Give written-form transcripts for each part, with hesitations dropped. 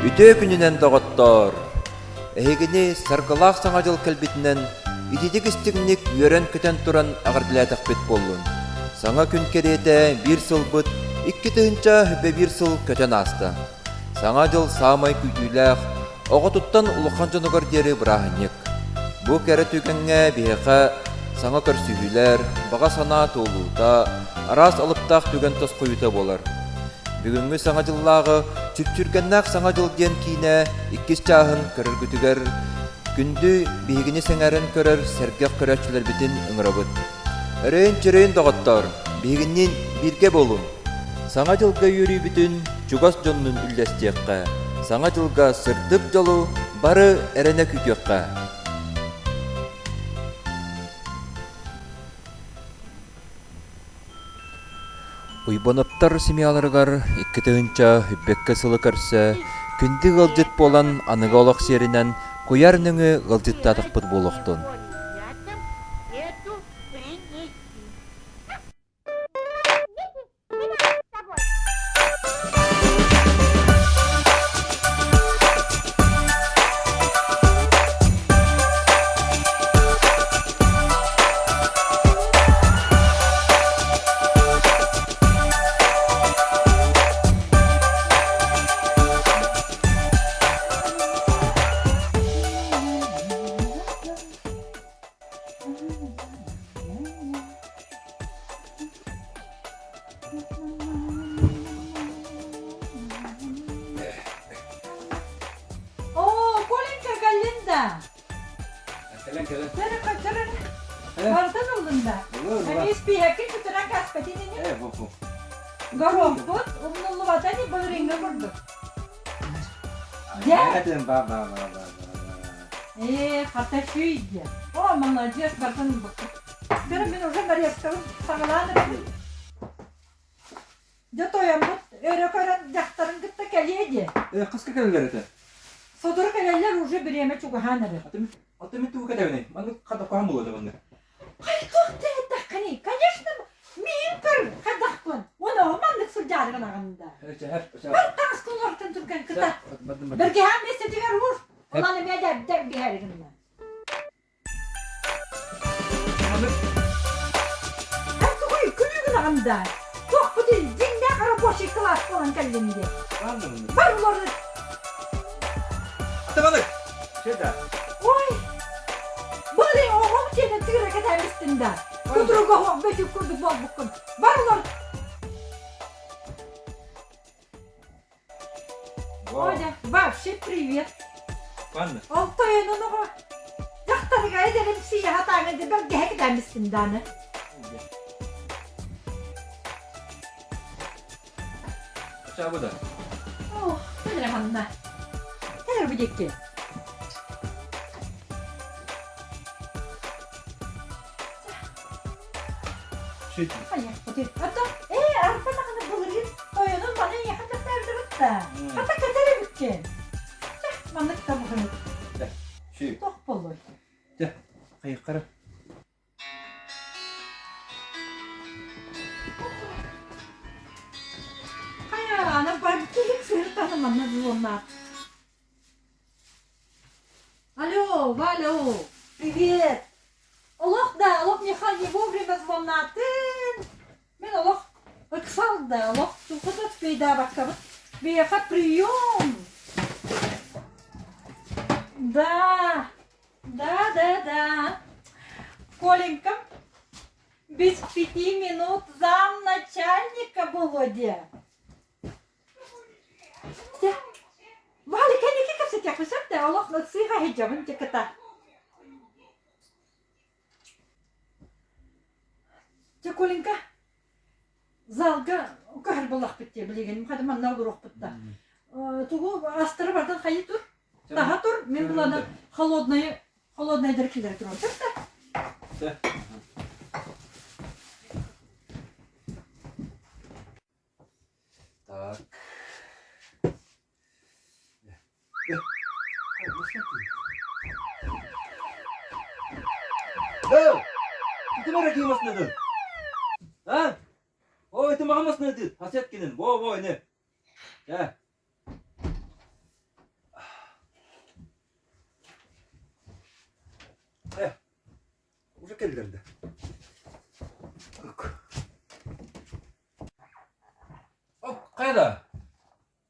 Үтүө күнүнэн доҕоттоор! Эһигини саргылаах Саҥа дьыл кэлбитинэн ититик истиҥник үөрэн-көтөн туран эҕэрдэлээтэхпит буоллун. Саҥа күн кэриэтэ биир сылбыт 2001 сыл көтөн ааста. Саҥа дьыл саамай күүтүүлээх, оҕотуттан улахан дьонугар диэри бырааһынньык. Бу кэрэ түгэҥҥэ биһиэхэ саҥа көрсүһүүлэр, баҕа санаа туолуута, араас алыптаах түгэн тосхойуута буолар. Бүгүҥҥү Саҥа дьыллааҕы Сүпсүргэннээх Саҥа дьыл диэн киинэ иккис чааһын көрөргүтүгэр күндү биһигини сэҥээрэн көрөр сэргэх көрөөччүлэрбитин ыҥырабыт. Өрөйүн-чөрөйүн доҕоттоор, биһигинниин бииргэ буолуҥ! Саҥа дьылга үөрүүбүтүн чугас дьоннун үллэстиэххэ, Саҥа дьылга сырдык дьолу бары эрэнэ күүтүөххэ! Уйбаныптар семьяларыгар 2001 сылы көрсө күндү ыалдьыт буолан аныгы олох сиэринэн куйаар нөҥүө ыалдьыттаатахпыт буолуохтун. Оо, Коленька кэллин да? Кэлэн кэлэн. Чөрө чөрө. Барытын ыллын да? Эмиэ испииһэккин сүтэрэн кээспэтин ини? Э, бу бу. Горуохпут умнуллубата ини былырыыҥҥы курдук. Дьэ. Этим ба ба ба ба. Ээ, хата сүүйдэ. О, молодец, барытын ылбыккын. Көрө мин уже нарезкабын саҕалаан эрэбин. Дьэ тойоммут өрө көрөн дьахтарын кытта кэлиэ диэ. Э, хаска кэлэллэр этэ? Сотору кэлэллэр уже бириэмэ чугаһаан эрэр. Аты мин тугу кэтэбиний? Маннык хата хаһан буолуо этэ маннык? Хайдах диэтэххиний? Конечно, миин көр хайдахпын. Уонна оҕо маннык сылдьаары гынаҕын да. Бар таҥаскын уларытан түргэн кыта. Бэргэһээн миэстэтигэр уур. Онон эмиэ дэрдэр биһэри гынна. Эн тугуй күлүү гынаҕын да? Туохпутуй дьиҥнээх рабочий класс буолан кэллин диye. Бар уларыт. Атаманык! Чета. Ой! Бары оҕом сиэнэ тыыра кэтээмистин да. Кутуруга оһох бөтүк курдук буолбуккун. Бар улар. Оля, вообще привет. Ханна? Ол тойонун оҕо дьахтарга эдэрим сыыһа тааҥы да бэргэһэ кэтээмистин дааны. Чабы да. Ох, кэлэрэ манна. Кэлэр бу диэки. Ата, ээ, арба даҕаны былырыын тойонун маны эйиэхэ кэпсээбитэ да. Хата кэтэр эбиккин. Чэ, маннык табыгыныт. Туох буолуой? Дьэ, хайыххара. Хайа, ана бар киһик сыһыртаны манна звоннаат. Алло, Валя, привет! Олох да, олох миэхэ не вовремя звоннаатын. Мин олох ыксал да, олох тугу да успейдаабаккабыт. Биһиэхэ прием! Да, да, да, да. Коленькам без пяти минут зам начальника Володя. Дьэ, Валя кэнники кэпсэтиэхпин сөп да, олох сыыһа сылдьабын дьэ кыта. Дьэ, Коленька, залга көһөр буоллахпыт дии билигин хата манна олоруохпут да. Тугу астары барытын хайыы тур, таһа тур, мин буланы холоднайы холоднайдары киллэрэ туруом сөп да? Так. Эй! Ити мара ким маснадын? А? О, ити маха маснадын. Хасет кинин. Во, во, не. Э. Э, уже кэллэр да. Оп, хайда?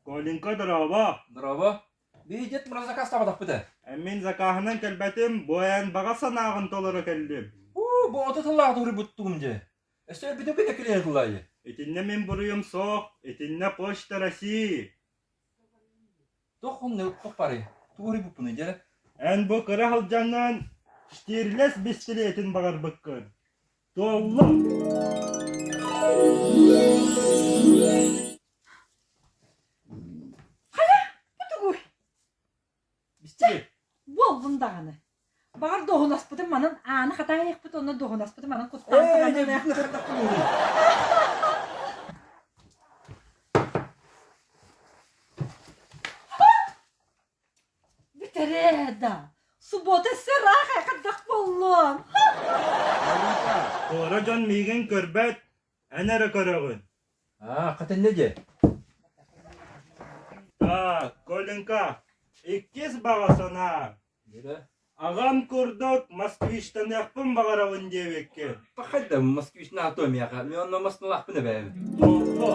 Коленька, дорообо! Дорообо. Биһи дед муран заказтаабатахпыт ээ. Мин закаһынан кэлбэтим, бу эн баҕа санааҕын толоро кэллим. Уу, бу ото тыллаах туруйбуттугум дьэ. Өссө өлбүтүм кэннэ килиэн тыллаайы. Итиннэ мин буруйум суох, итиннэ Почта России. Туох онно туох баарый? Тугу уруйбуппунуй дьэ? Эн бу кыра сылдьаҥҥын Штирлес бистилиэтин баҕарбыккын. Туоллум! Хайа, бу тугуй? Бистилиэт. Буоллун даҕаны. Баҕар дуоһунаспытын манан ааны хатаайыахпыт уонна дуоһунаспытын манан куттаан Ээ, дьэ, бүтүн хардахпын уруй. Бүтэрээ да. Суббота өссө ыраах хайдах буоллун? Малика, туора дьон миигин көрбөт, эн эрэ көрөҕүн. Аа, хатынна дьэ. Так, Коленька, иккис баҕа санаа. Аҕам курдук москвичтаныахпын баҕарабын диэбиккин. Пахайда москвич наато миэхэ, мен онно масналаахпын эбээбин. Туоллу.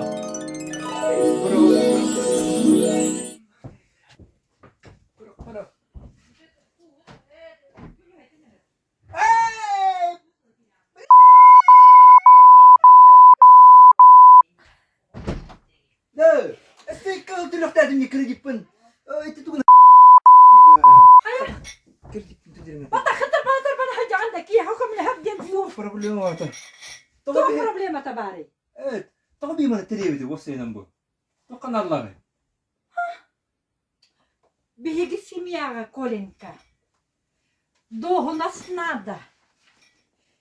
Кредиппин кредиппин ити тугун кредиппин түдерме Батахытыр батыр бана хадьаҕан киэхэ көмөлөһөр диэн суох. Проблема бата. Туох проблемата баарый? Э, тоҕо бииманы тириэбити уопсайынан бу? Туохха нааллааҕый? Биһиги семьяҕа Коленька дуоһунас наада.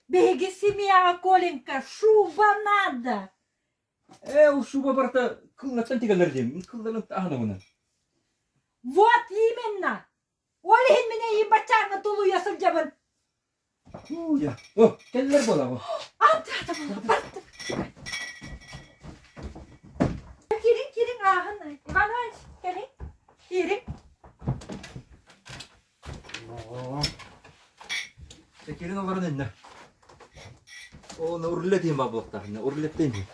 Биһиги семьяҕа Коленька шуба наада. Ээ, ол шуба барыта кыллаттан тигэллэр диэн. Мин кылларын аһынабынан. Вот именно! Ол иһин мин эйиин баччааҥҥа тулуйа сылдьабын. Ууя. О, кэллэр буолаҕа. Антыата буола барда. Кириҥ, кириҥ ааһын. Иван Иванович, кэлиҥ. Киириҥ. Киирин олорон иннэ. О, урлет иһин баа буолуохтаах. Урлеттен иһин.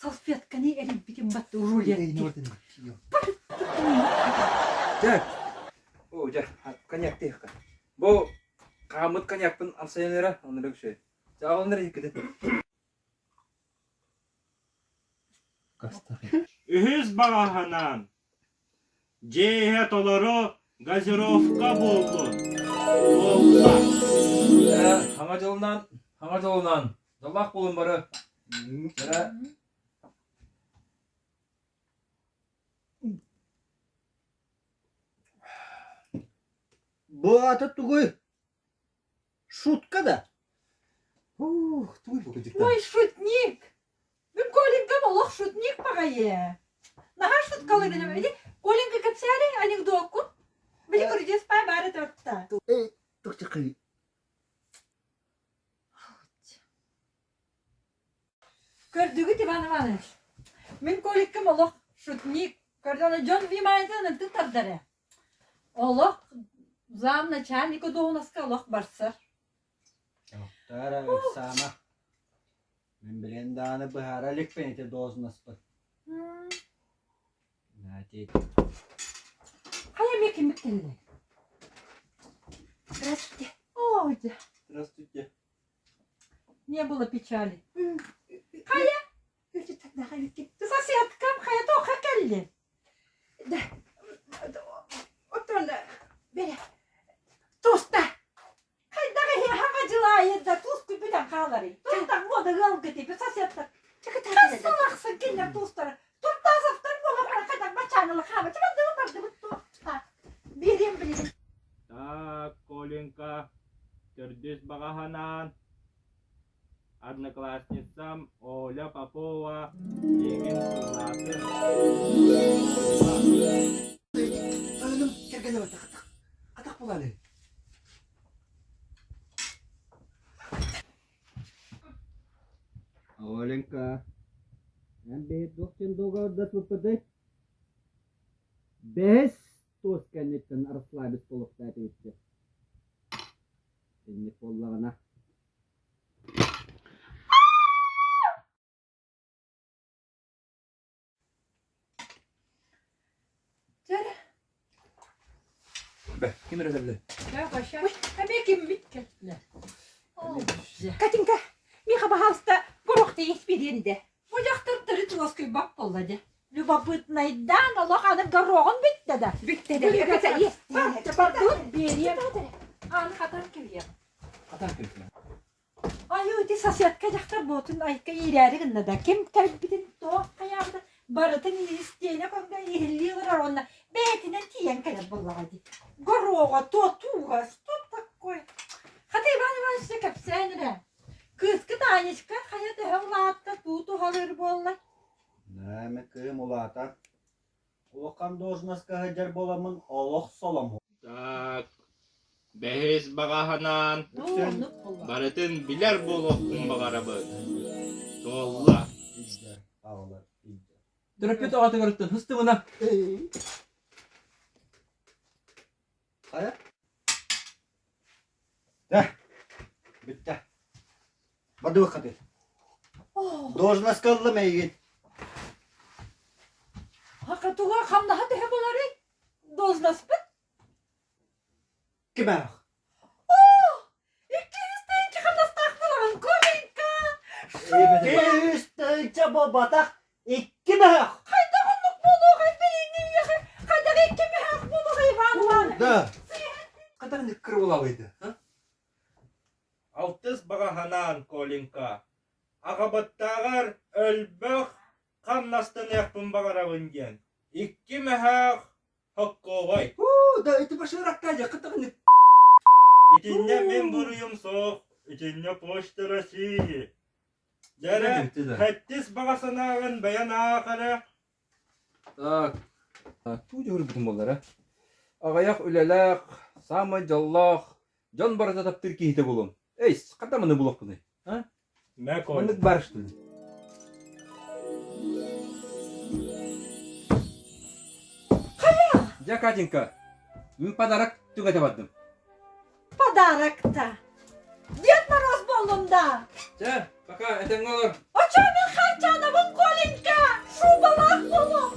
Салфетканы эрийбитим батты рулет. Так. О, дьэ, коньяк тиэххэ. Бу хааммыт коньякпын амсайан эрэ, онно бөксөй. Чаҕылыннар иһиккитин. Үһүс баҕаһынан дьиэ иһэ толору газировка буоллун. Буолла. Хаҥа дьолунан, хаҥа дьолунан, дьоллоох буолун бары. Эрэ Бу аата тугуй? Шутка да? Ух, тугуй бу кыдьыктан. Ой, шутник! Мин Коленькам олох шутник баҕайы. Наһаа шуткалыгын Иди, Коленька кэпсээри анекдоккун. Били күрдьэс паа баары тартта. Эй, тохтохый. Көрдүгүт Иван Иванович? Мин Коликкам олох шутник. Көрдө дьон вниманиетын ынтын тардар ээ. Олох зам начальника дуоһунаска олох барсар. Тоқтар Оксана, мин билэн даҕаны быһаара иликпин ити должноспын. Хайа эмиэ киммит кэллэ? Здравствуйте. Ой, да. Здравствуйте. Не было печали. Хайа? Соседкам хайа тоха кэлли? Да. Оттон бere туста. Хайдах иһи хаҥа дьылаайы да туус күпүтэн хааларый. Тустан муода ыалгыт ипи соседтар. Хас сыл ахсын кинилэр туустара. Туртасовтар буолан баран хайдах бачааныла хаама. Чыбардыбы бардыбыт туох. Биэриэм билигин. Так, Коленька, төрдүс баҕаһанаан Одноклассницам Оля Попова миигин сыллаатын. Аным кэргэнэ атах атах булааны. Оленька, эн бэйэ туох диэн договордаспыппытый? Бэһис туос кэнниттэн расслабить буолуохтаах этибит. Инник буоллаҕына Чэ, Бэ, ким эрэ кэллэ? Эмиэ киммит кэллэ? Катенька, миэхэ баһаалыста горуохта испириэн дэ. Бу дьахтар төрүт уоскуйбат буолла дьэ. Любопытнайдаан олох аны гороҕун бүттэ да. Бүттэ да. Пардон, биэриэм. Аны хатан кэбиһиэм. Хатан кэбиһиэм. Айуу, ити соседка дьахтар буотун айка иирээри гынна да, ким кэлбитин туох хайаабытын барытын истиэнэ көргө иһиллии олорор уонна бэйэтинэн тиийэн кэлэр буоллаҕа дии. Горуоҕа, туотууга, что такое? Хата Иван Иванович кэпсээн эрэ. Кыыскыт Анечка хайа төһө улаатта, туу туһалыыр буолла? Наа, кыым улаатан, улахан должноска сылдьар буоламмын олох соломмун. Так, бэһис баҕаһынаан барытын билэр буолуохпун баҕарабын. Туолла. Төрөппүт аҕатыгар һыстыбына. Хайа? Дэ, бүттэ. Бардыбыккатый. Должноска ыллым эйигин. Хакатуга хамнаһа төһө буоларый? Должноспыт? Кимээх? Оо! 200 тыһыынча хамнастаах буолаҕын, Коленька! 200 тыһыынча буолбатах, икки мөһөх! Хайдах оннук буолуоҕай билиҥҥи үйэҕэ? Хайдах икки мөһөх буолуоҕай Иван Иванович? Да. Хайдах инник кырылабыйды, а? Алтыс баҕаһынаан, Коленька, аҕабыттааҕар өлбөх хамнастаныахпын баҕарабын диэн икки мөһөөх Хоккуобай. Уу, да ити башыракка дьакытыгын Итиннэ мин буруйум суох, итиннэ Почта России. Дьэрэ, хэттис баҕа санааҕын бэйэн аах эрэ. Так, туу дьуһурбутум буоллара. Аҕыйах үлэлээх, саамай дьоллоох, дьон барыта таптыыр киһитэ буолуом. Эй, хата маны булуохпунуй, а? Маннык баар что ли? Дьэ, Катенька, мин подарок түгэтэ бардым. Подарок-то? Дед Мороз буоллум да? Чэ, пока этэҥҥэ олор. Оччо мин Харчанабын, Коленька! Шубалаах буолуом!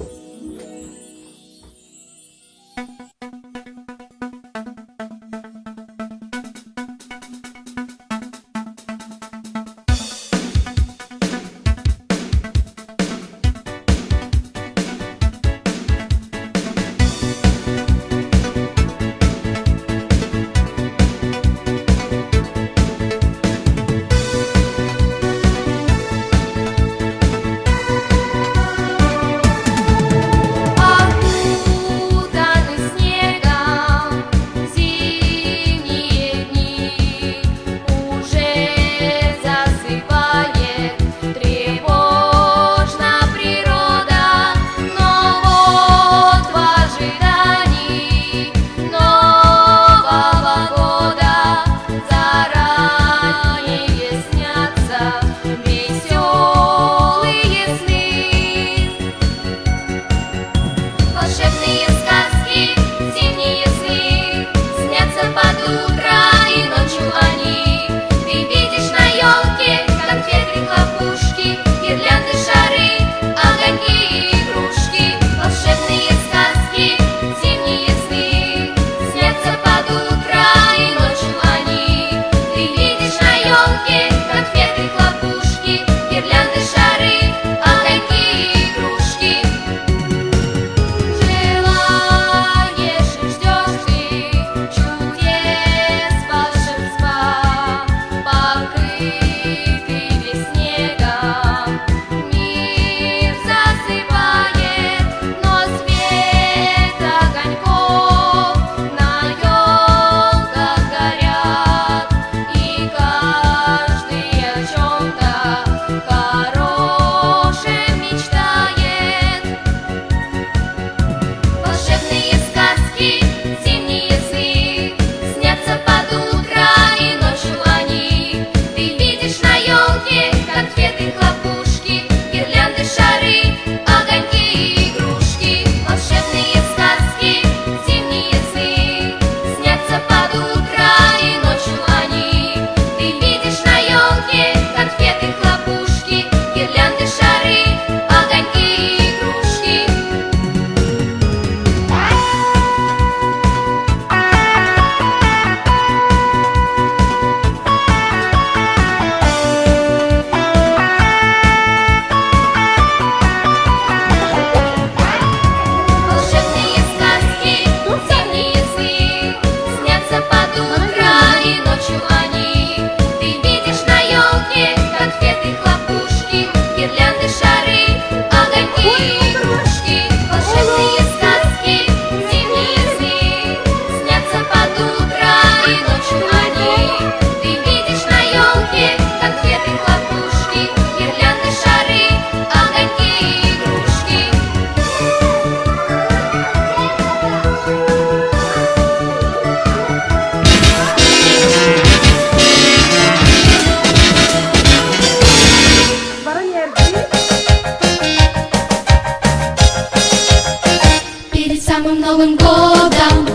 Новым годом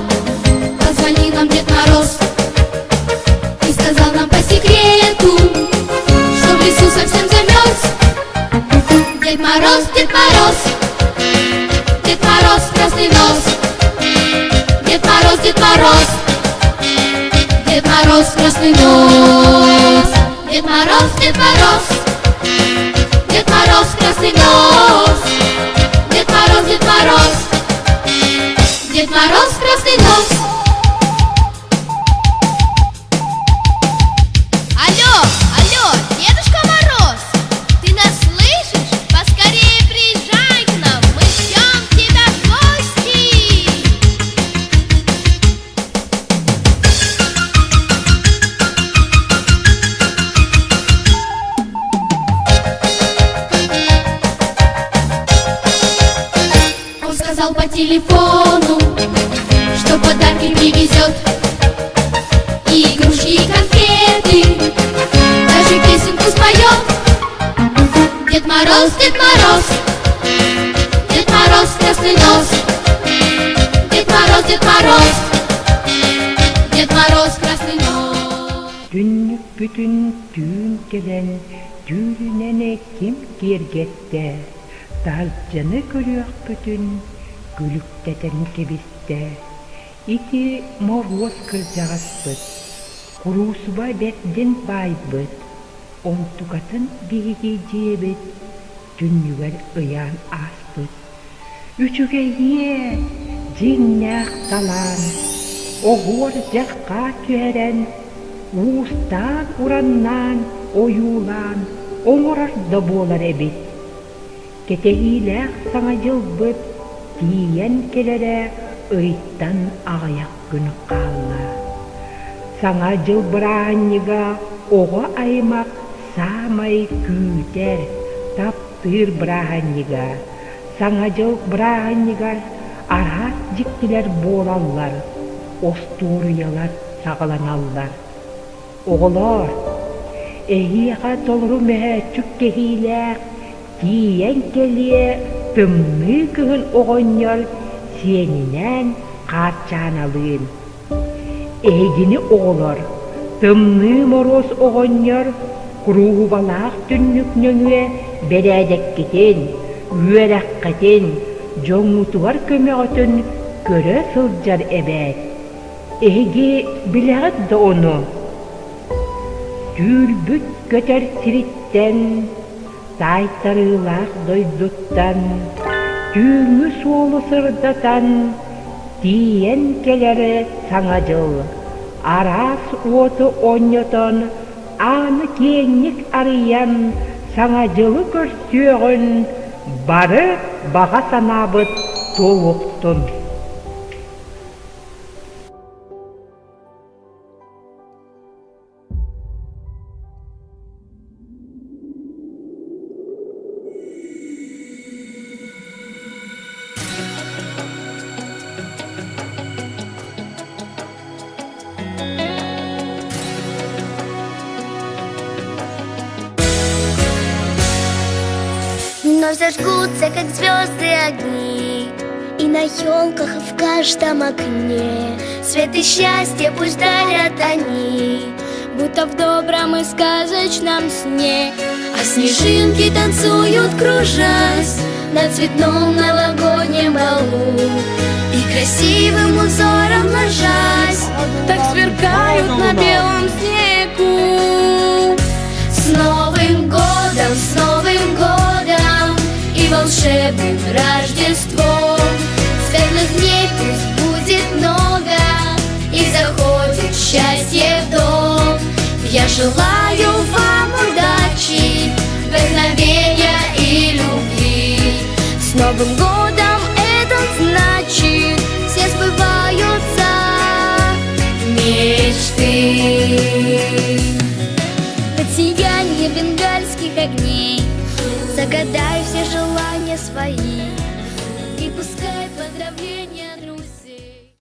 позвонил нам Дед Мороз и сказал нам по секрету, что в лесу совсем замерз. Дед Мороз, Дед Мороз, Дед Мороз, красный нос. Дед Мороз, Дед Мороз, Дед Мороз, красный нос. Дед Мороз, Дед Мороз, Дед Мороз, красный нос. Дед Мороз, Дед Мороз, Дед Мороз, красный нос. Алло, алло, Дедушка Мороз, ты нас слышишь? Поскорее приезжай к нам, мы ждем тебя в гости. Он сказал по телефону, что подарки привезет И игрушки, и конфеты, даже песенку споет Дед Мороз, Дед Мороз, Дед Мороз, красный нос Дед Мороз, Дед Мороз, Дед Мороз, красный нос Түннүкпүтүн түүн кэлэн түүрүнэн ким киэргэттэ, таһырдьаны көрүөхпүтүн күлүктэтэн кэбистэ. Ити Моруос кырдьаҕаспыт, куруусуба бэрдин баайбыт, онтукатын биһиги дьиэбит түннүгэр ыйаан ааспыт. Үчүгэйиэ, дьиҥнээх талаан, оһуор дьахха түһэрэн, уустаан-ураннаан ойуулаан оҥорор да буолар эбит. Кэтэһиилээх Саҥа дьылбыт тиийэн кэлэрэ ыйтан аҕыйах күн хаалла. Саҥа дьыл бырааһынньыга оҕо аймах саамай күүтэр, таптыыр бырааһынньыга. Саҥа дьыл бырааһынньыгар араас дьиктилэр буолаллар, остуоруйалар саҕаланаллар. Оҕолоор, эһиэхэ толору мөһөөччүк кэһиилээх тиийэн кэлиэ тымныы кыһын оҕонньор сиэнинээн Хаарчааналыын. Эһигини оҕолор, Тымныы Моруос оҕонньор куруһубалаах түннүк нөҥүө бэрээдэккитин, үөрэххитин, дьоҥҥутугар көмөҕүтүн көрө сылдьар эбээт. Эһиги билэҕит да ону? Түүл-бүт көтөр сириттэн таайтарыылаах дойдуттан түүҥҥү суолу сырдатан тиийэн кэлэр Саҥа дьыл араас уоту оонньотон ааны киэҥник арыйан Саҥа дьылы көрсүөҕүн бары баҕа санаабыт туолуохтун. Вновь зажгутся, как звезды, огни И на елках, и в каждом окне Свет и счастье пусть дарят они Будто в добром и сказочном сне А снежинки танцуют, кружась На цветном новогоднем балу И красивым узором ложась Так сверкают на белом снегу С Новым годом, с Новым годом И волшебным Рождеством Светлых дней пусть будет много И заходит счастье в дом Я желаю вам удачи, вдохновения и любви С Новым годом это значит Все сбываются мечты Под сияние бенгальских огней Загадай все желания свои И пускай поздравления друзей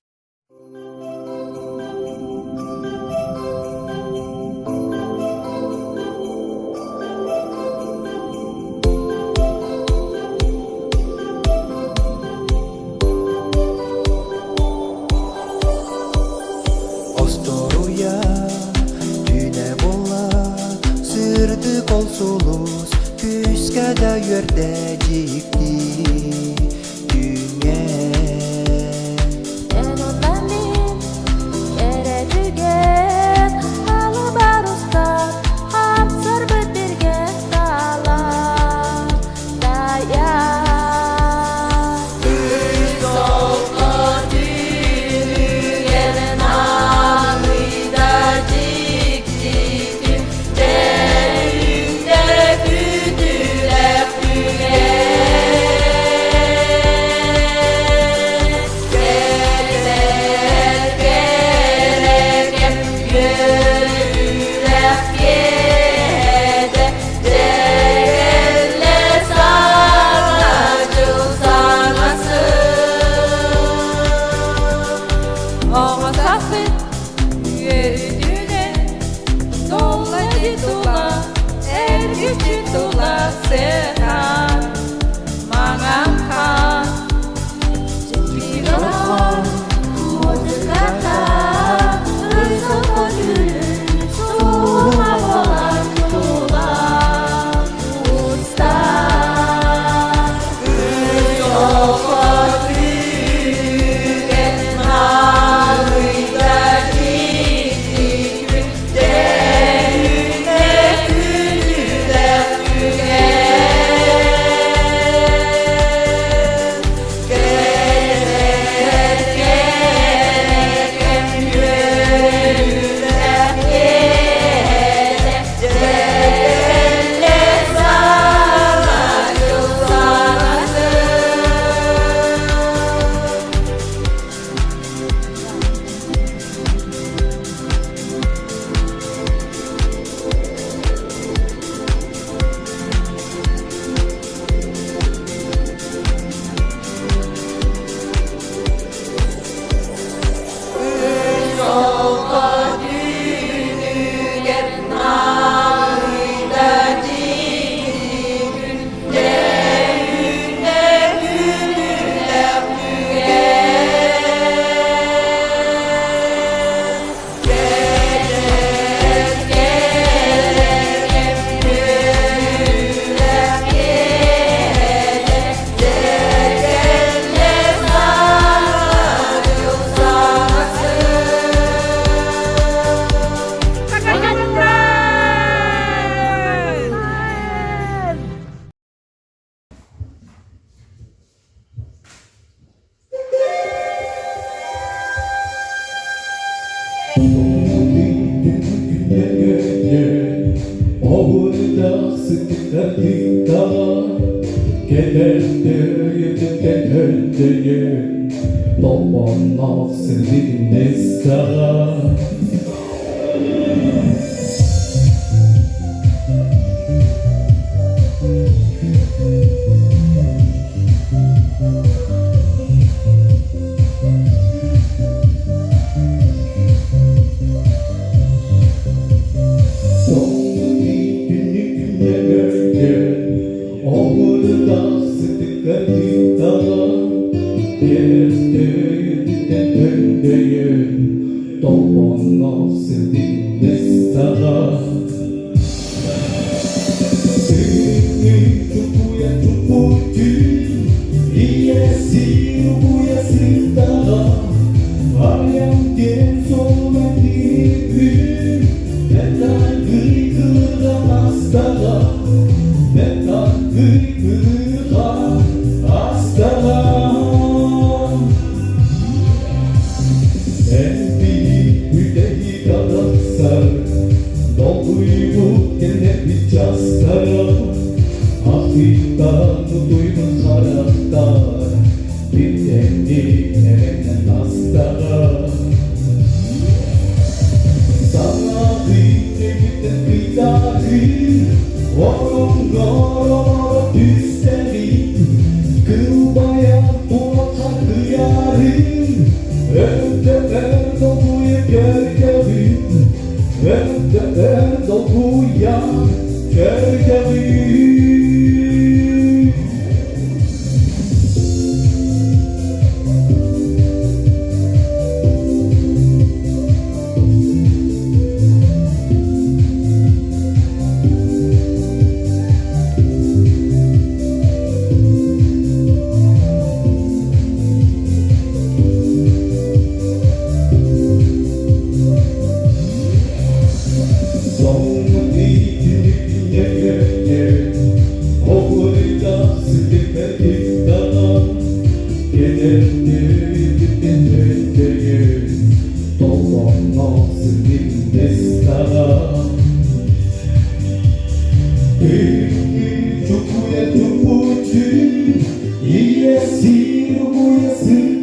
үөрдэ дьикти түүҥҥэ. Эн уонна мин кэрэ түгэн алыбар устар хамсарбыт биргэ талар дайар. Солко түүнүгэр наныйда дьиктитин Дьэ күтүлэх түгэн Кэлбэт кэрэкэм үөрүүлээх киэһэтэ Дьэ кэллэ саҥа дьыл саҥа сыл Оҕо саспыт үөрүүтүнэн Тула тула эргиччи тула сыһан маҥан хаан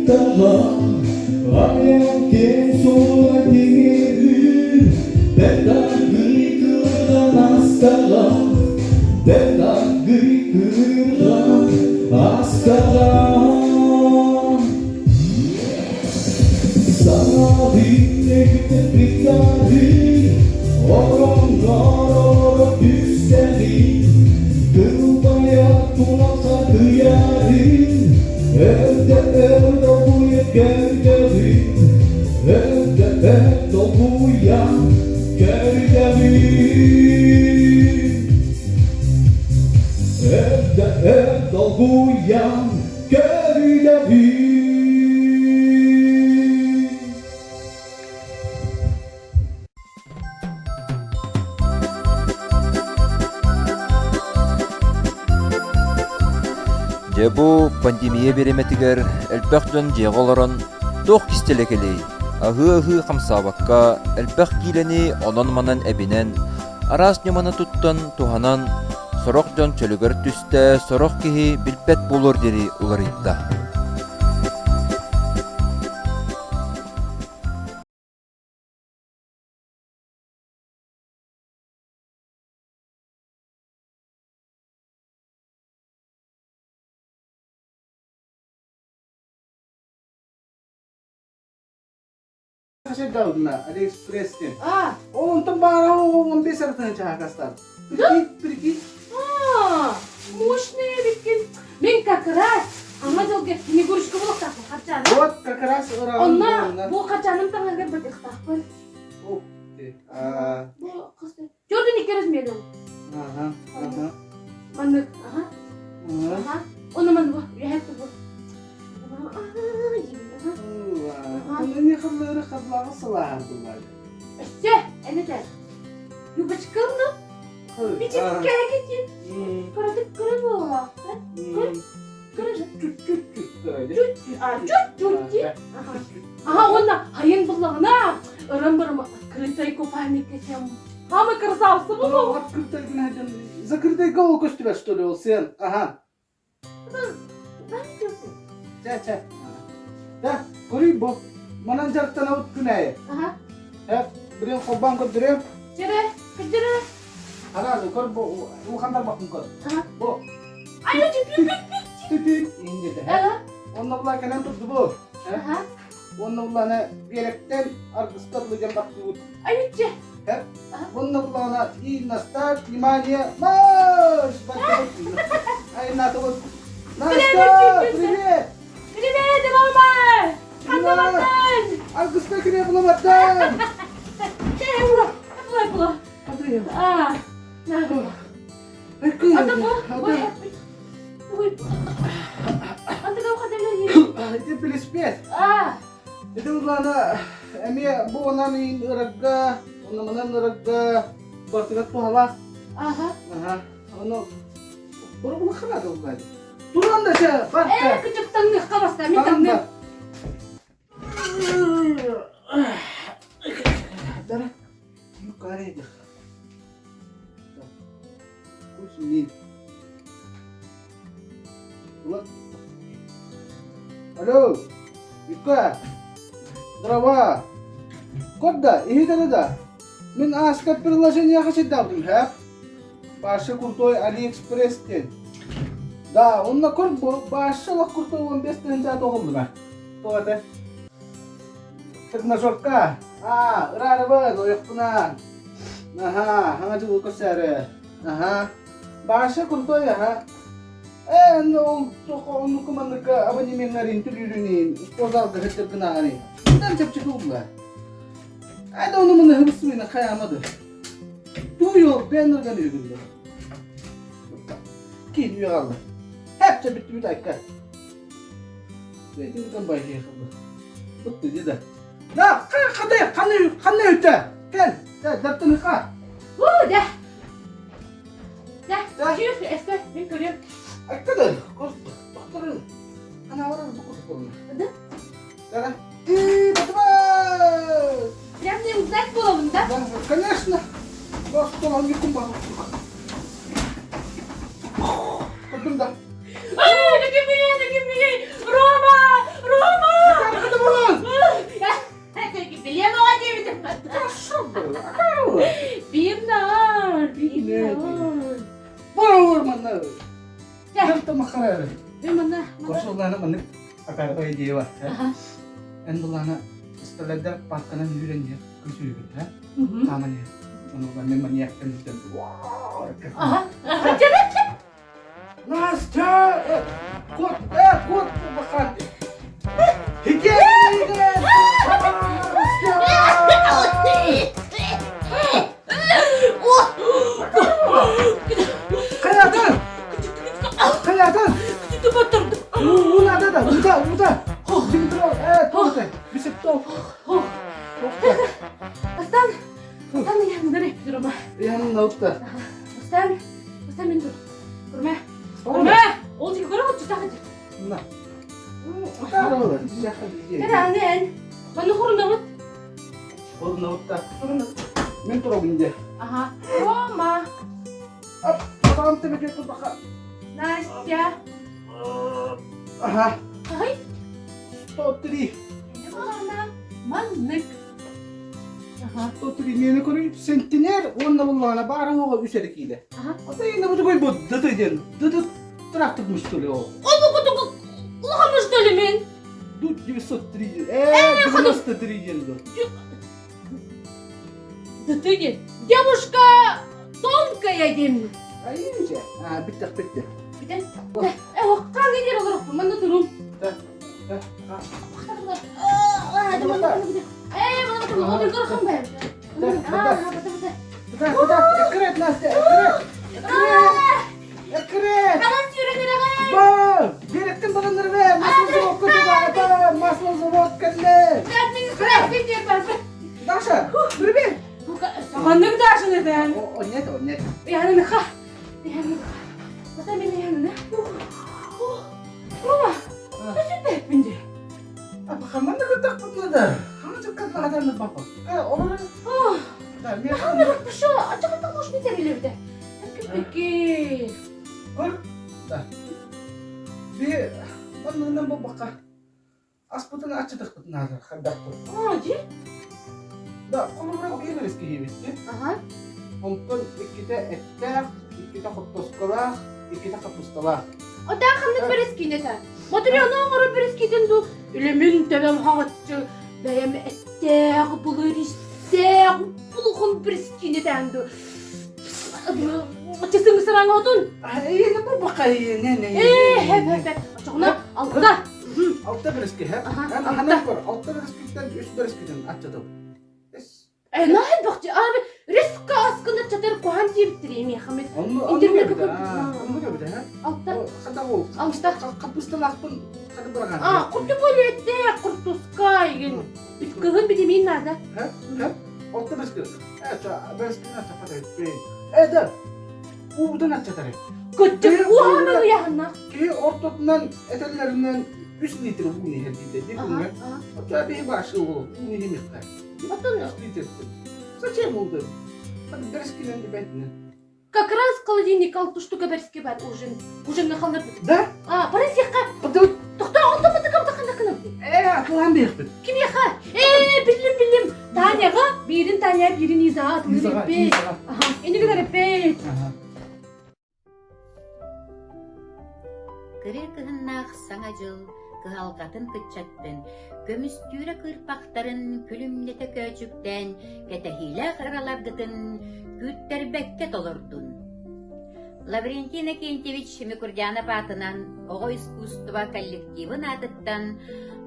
Ыттаҕа айан киэҥ суола тимирдиир, бэрт аргыый кыырҕан астаҕа, бэрт аргыый кыырҕан астаҕа. Ороҥҥор түстэҕин, кылбайа тулаха кыйарын, өрдө өр долгуйа көрдөҕүн, өрдө өр долгуйа көрдөҕүн. Өрдө өр долгуйа көрдөҕүн. Дьэ бу пандемия бириэмэтигэр элбэх дьон дьиэҕэ олорон туох кистэлэ кэлиэй? Аһыы-аһыы хамсаабакка, элбэх киилэни онон-манан эбинэн, араас ньыманы туттан, туһанан, сорох дьон чөлүгэр түстэ, сорох киһи билбэт буолуор диэри уларыйда. Даудна Алиэкспресстен. Ол онтон баара 15 артыһын чаһакастан. Прикинь, прикинь. А, мощный эбиккин. Мин как раз ама дьолго Снегурочка буолуохтаахпын харчаным. Вот как раз ыраҕын Онно бу харчаным таҥарыгар батыахтаахпын. Бу Төрдүн икки размерин. Ага, ага. Маннык, ага. Ага. Оны маннык, үһэт бу. Аны хыллары хыллаҕы сылааһар буллар. Өссө, энете. Юбочкалны. Бичиккээгитин. Кыратык кыра буолаахта. Кыр. Кыра Чуть-чуть кыра. Чуть, а чуть-чуть. Ага, уонна хайын буллаҕына ыран барым открытай купальник кэтиэм. Самый красавцы буолуо. Открытай гына закрытай голову көстүбэт что ли ол сен аха. Чэ чэ. Да, көрүй бу. Манан дьарыктанабыт күн аайы. Аха. Э, билин холбоон көрдөрүөм. Чэрэ, көрдөрө. Араас көр бу улахан тарбахпын көр. Аха. Бу. Ай, Түтүт индете. Онно була кэлэн турду бу. Аха. Уонна буллаана биэрэктэн аргыска дылы диэн бахтыыбыт. Айыччы. Уонна буллаана и на старт, внимание, марш! Айнаатыбыт. Настя, привет! Привет, Рома! Ханна Аргыска кире буламаттан! Була, була. А, на. Ата бу, бу. Ити билиспиэт. Ити улаана эмиэ бу онан иин ырагга, онноманан ырагга бартыгар туһалаах. Аха. Аха. Ону бурулахана долгай. Туран да чэ, бар. Э, күчүк таҥныхха баста, мин таҥныам. Дара, юкаре дих. Кус мин. Алло, Юка, дрова. Кодда, иһитэр да. Мин ааска приложениеҕа сирдээбитим, һэ? Паша крутой Алиэкспресс диэн. Да, онно көр Паша олох крутой 15 тыһыынча тоҕуллума. Тоҕо этэ? Тренажерка. Аа, ыраарыбын, ойохпунаан. Аха, хаҥа дьылы көрсөөрү. Аха. Паша крутой, аха. Ээ, онно ол туох оннукка манныкка абонеменнарын төлүүрүнүн спортзалга сылдьар гынаҕыный. Мындан чэпчэки булла. Айда ону маны хыбысмыйна хайаамады. Туйол бэннерген үгүллэ. Киин үйэ Хепче бүттүбүт айка. Бэйтин байхи хылды. Бутты деда. Да, қандай, қандай, қандай өтті? Кел, дәптін қа. У, да. Да, чүс, эсте, мен көрөм. Айка да, докторын. Ана барар бу курдук Да? Да, И, батыбай! Прям не узнать буолабын, да? Да, конечно. Просто он не кумбар. Көрдүм да. Ай, такие такие Рома! Рома! Харары. Мен манна. Корсуллаана маннык акаарбай идея бар. Эн булаана столярдар парканан үүрэн иһэр күсүүгүн, ха? Хааман иһэр. Ону мен маньяктан бүтэн. Ага. Настя! Кот, кот, бахан. Хайатын! Хайатын! Уна да, уда, уда. Димитров, тоқта, бисептов. Астан, Астан янына репетирома. Янына утта. Астан, Астан мен тур. Көрмө. Көрмө. Ол жеке көрө отчу тахы. На. Кэрэ Манна хорунабыт. Хорунабытта. Мен турабын де. Аха. Рома. Атам тебе тутаха. Настя. Аха. Ай. 103. Маннык. 103 мені көріп сентинер онна буллаана баара оға үс эрэ киилэ. Ата инна бу тугай бу дыды диэн дыды трактор что ли ол. Ой бу кутук улахан что ли мен? Тут 903 93 диэн ду. Дыды диэн. Девушка тонкая диэн. Айынча. А биттэх битте. Бүтэн. Хаан кенер олорохпун манна турум. Экрет, Настя, экрет! Экрет! Экрет! Ба! Беректен баланыр бе! Маслозавод көтөбө! Маслозавод кэллэ! Даша, привет! Маннык Даша нeden? О, нет, о, нет. Яныха. Яныха. Ата мен янына. Рома, сүтпеппин дии. Хаманна кытахпытна да. Хаман чыккат лаһадан бапа. Олор. Да, мен Пошел, а чего ты можешь не терелебде? Кепеки. Көр. Да. Би маннынан бу бака. Аспытын ачытыкпытын азыр хардактыр. А, ди? Да, холобура биир өрүскэ иһибитти. Ага. Онтон иккитэ эттээх, иккитэ хоттосколаах, иккитэ хаппысталаах. Ота ханнык бэрэскиинэтэ? Матрена оҥорор бэрэскиитин дуу? Үлэмин төбөм хаҥаччы, бэйэм эттээх, былыр истээх, булухан бэрэскиинэтээн дуу? Чысың сыраҥ отун? Эйиэнэ бу бака эйиэнэ не. Ээ, хэп хэп хэп. Очоҕуна алта. Алта бэрэски хэп. Ханан көр, алта бэрэскиттэн үс бэрэскитин аччатым. Наһаа бахчы, ары резко аскына чатар куһан диэбиттэр эмиэхэ мен. Интернетке Онну көрбүтэ, ха? Алта. Хата ол. Алта. Хаппысталаахпын хата быраҕан. А, курту болетте, куртуска деген. Кыһын битимин надо. Ха? Ха? Алта бэрэски. Э, ча, бэрэскини аччаппат эбиппин. Э, да. Уубутун аччатар. Көттүк уһааны ыйаһынна. Киһи ортотунан этэллэринэн үс литр ууну иһэр дииллэр дии күҥҥэ. Оччо биһи башы уол ууну иһимиэххэ. Оттон Үс литртэн. Зачем ууду? Бэрэскинэн бэтинэн. Как раз холодильник алты штука бэрэски бар ужин. Ужинны халлар Да? А, бары сиэххэ. Тохтоо, онтон бытыка бытахана кынам. Э, атылаан биэхпит. Кимиэхэ? Ээ, биллим, биллим. Таняға, биирин Таня, биирин Иза, Изаға, атылыр Изаға. Аха, инигин эппит. Кырыы кыһыннаах Саҥа дьыл кыһалҕатын кыччаттын, көмүстүүрэ кыырпахтарын күлүмнэтэ көөчүктээн, кэтэһиилээх ыраларгытын күүттэрбэккэ толордун. Лаврентий Иннокентьевич Микурдянов аатынан оҕо искусство коллективын аатыттан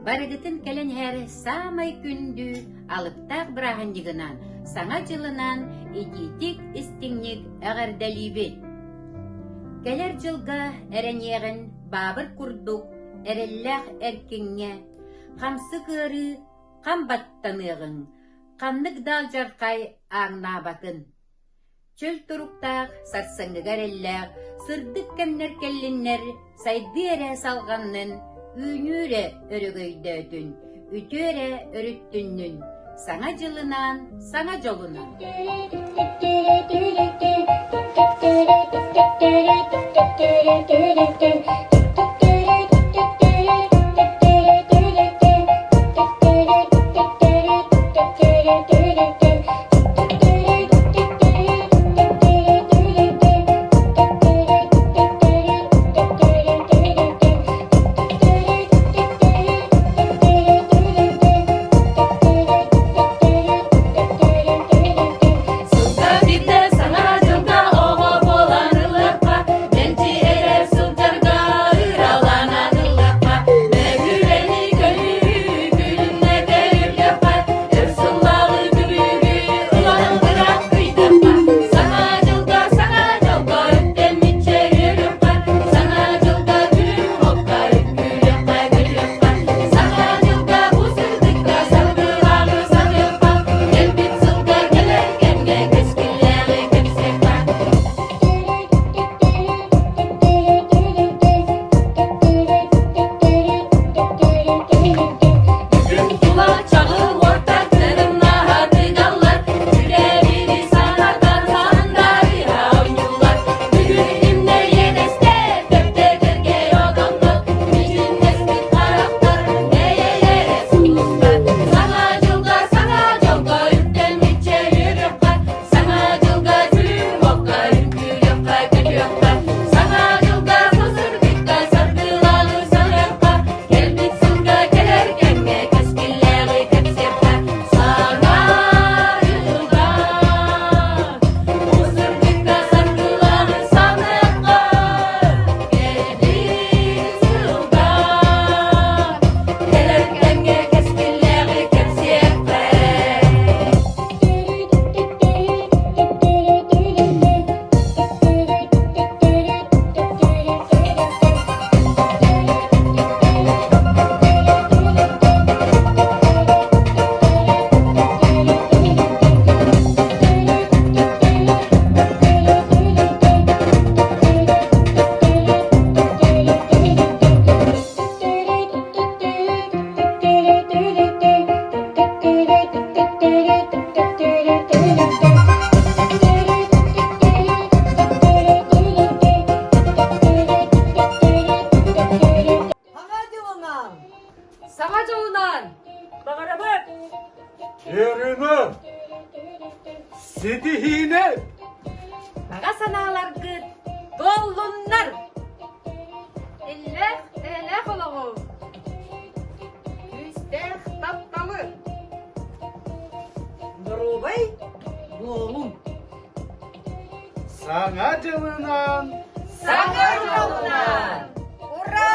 барыгытын кэлэн иһэр саамай күндү алыптаах бырааһынньыгынан Саҥа дьылынан итиитик-истиҥник эҕэрдэлиибит! Кэлэр дьылга эрэниэҕин баабыр курдук эрэллээх эркиҥҥэ хамсык ыарыы хам баттаныаҕыҥ, ханнык да алдьархай ааҥнаабатын. Чөл туруктаах, сарсыҥҥыга эрэллээх, сырдык кэмнэр кэллиннэр, сайдыы эрэ салҕаннын, үүнүү эрэ өрөгөйдөөтүн, үтүө эрэ өрүттүннүн, Саҥа дьылынаан, саҥа дьолунан! Саҥа дьолунан! Баҕарабыт! Үөрүүнү! Ситиһиини! Баҕа санааларгыт туоллуннар! Иллээх, эйэлээх олоҕу! Күүстээх тапталы! Доруобай буолуҥ! Саҥа дьылынан! Саҥа дьолунан! Ура!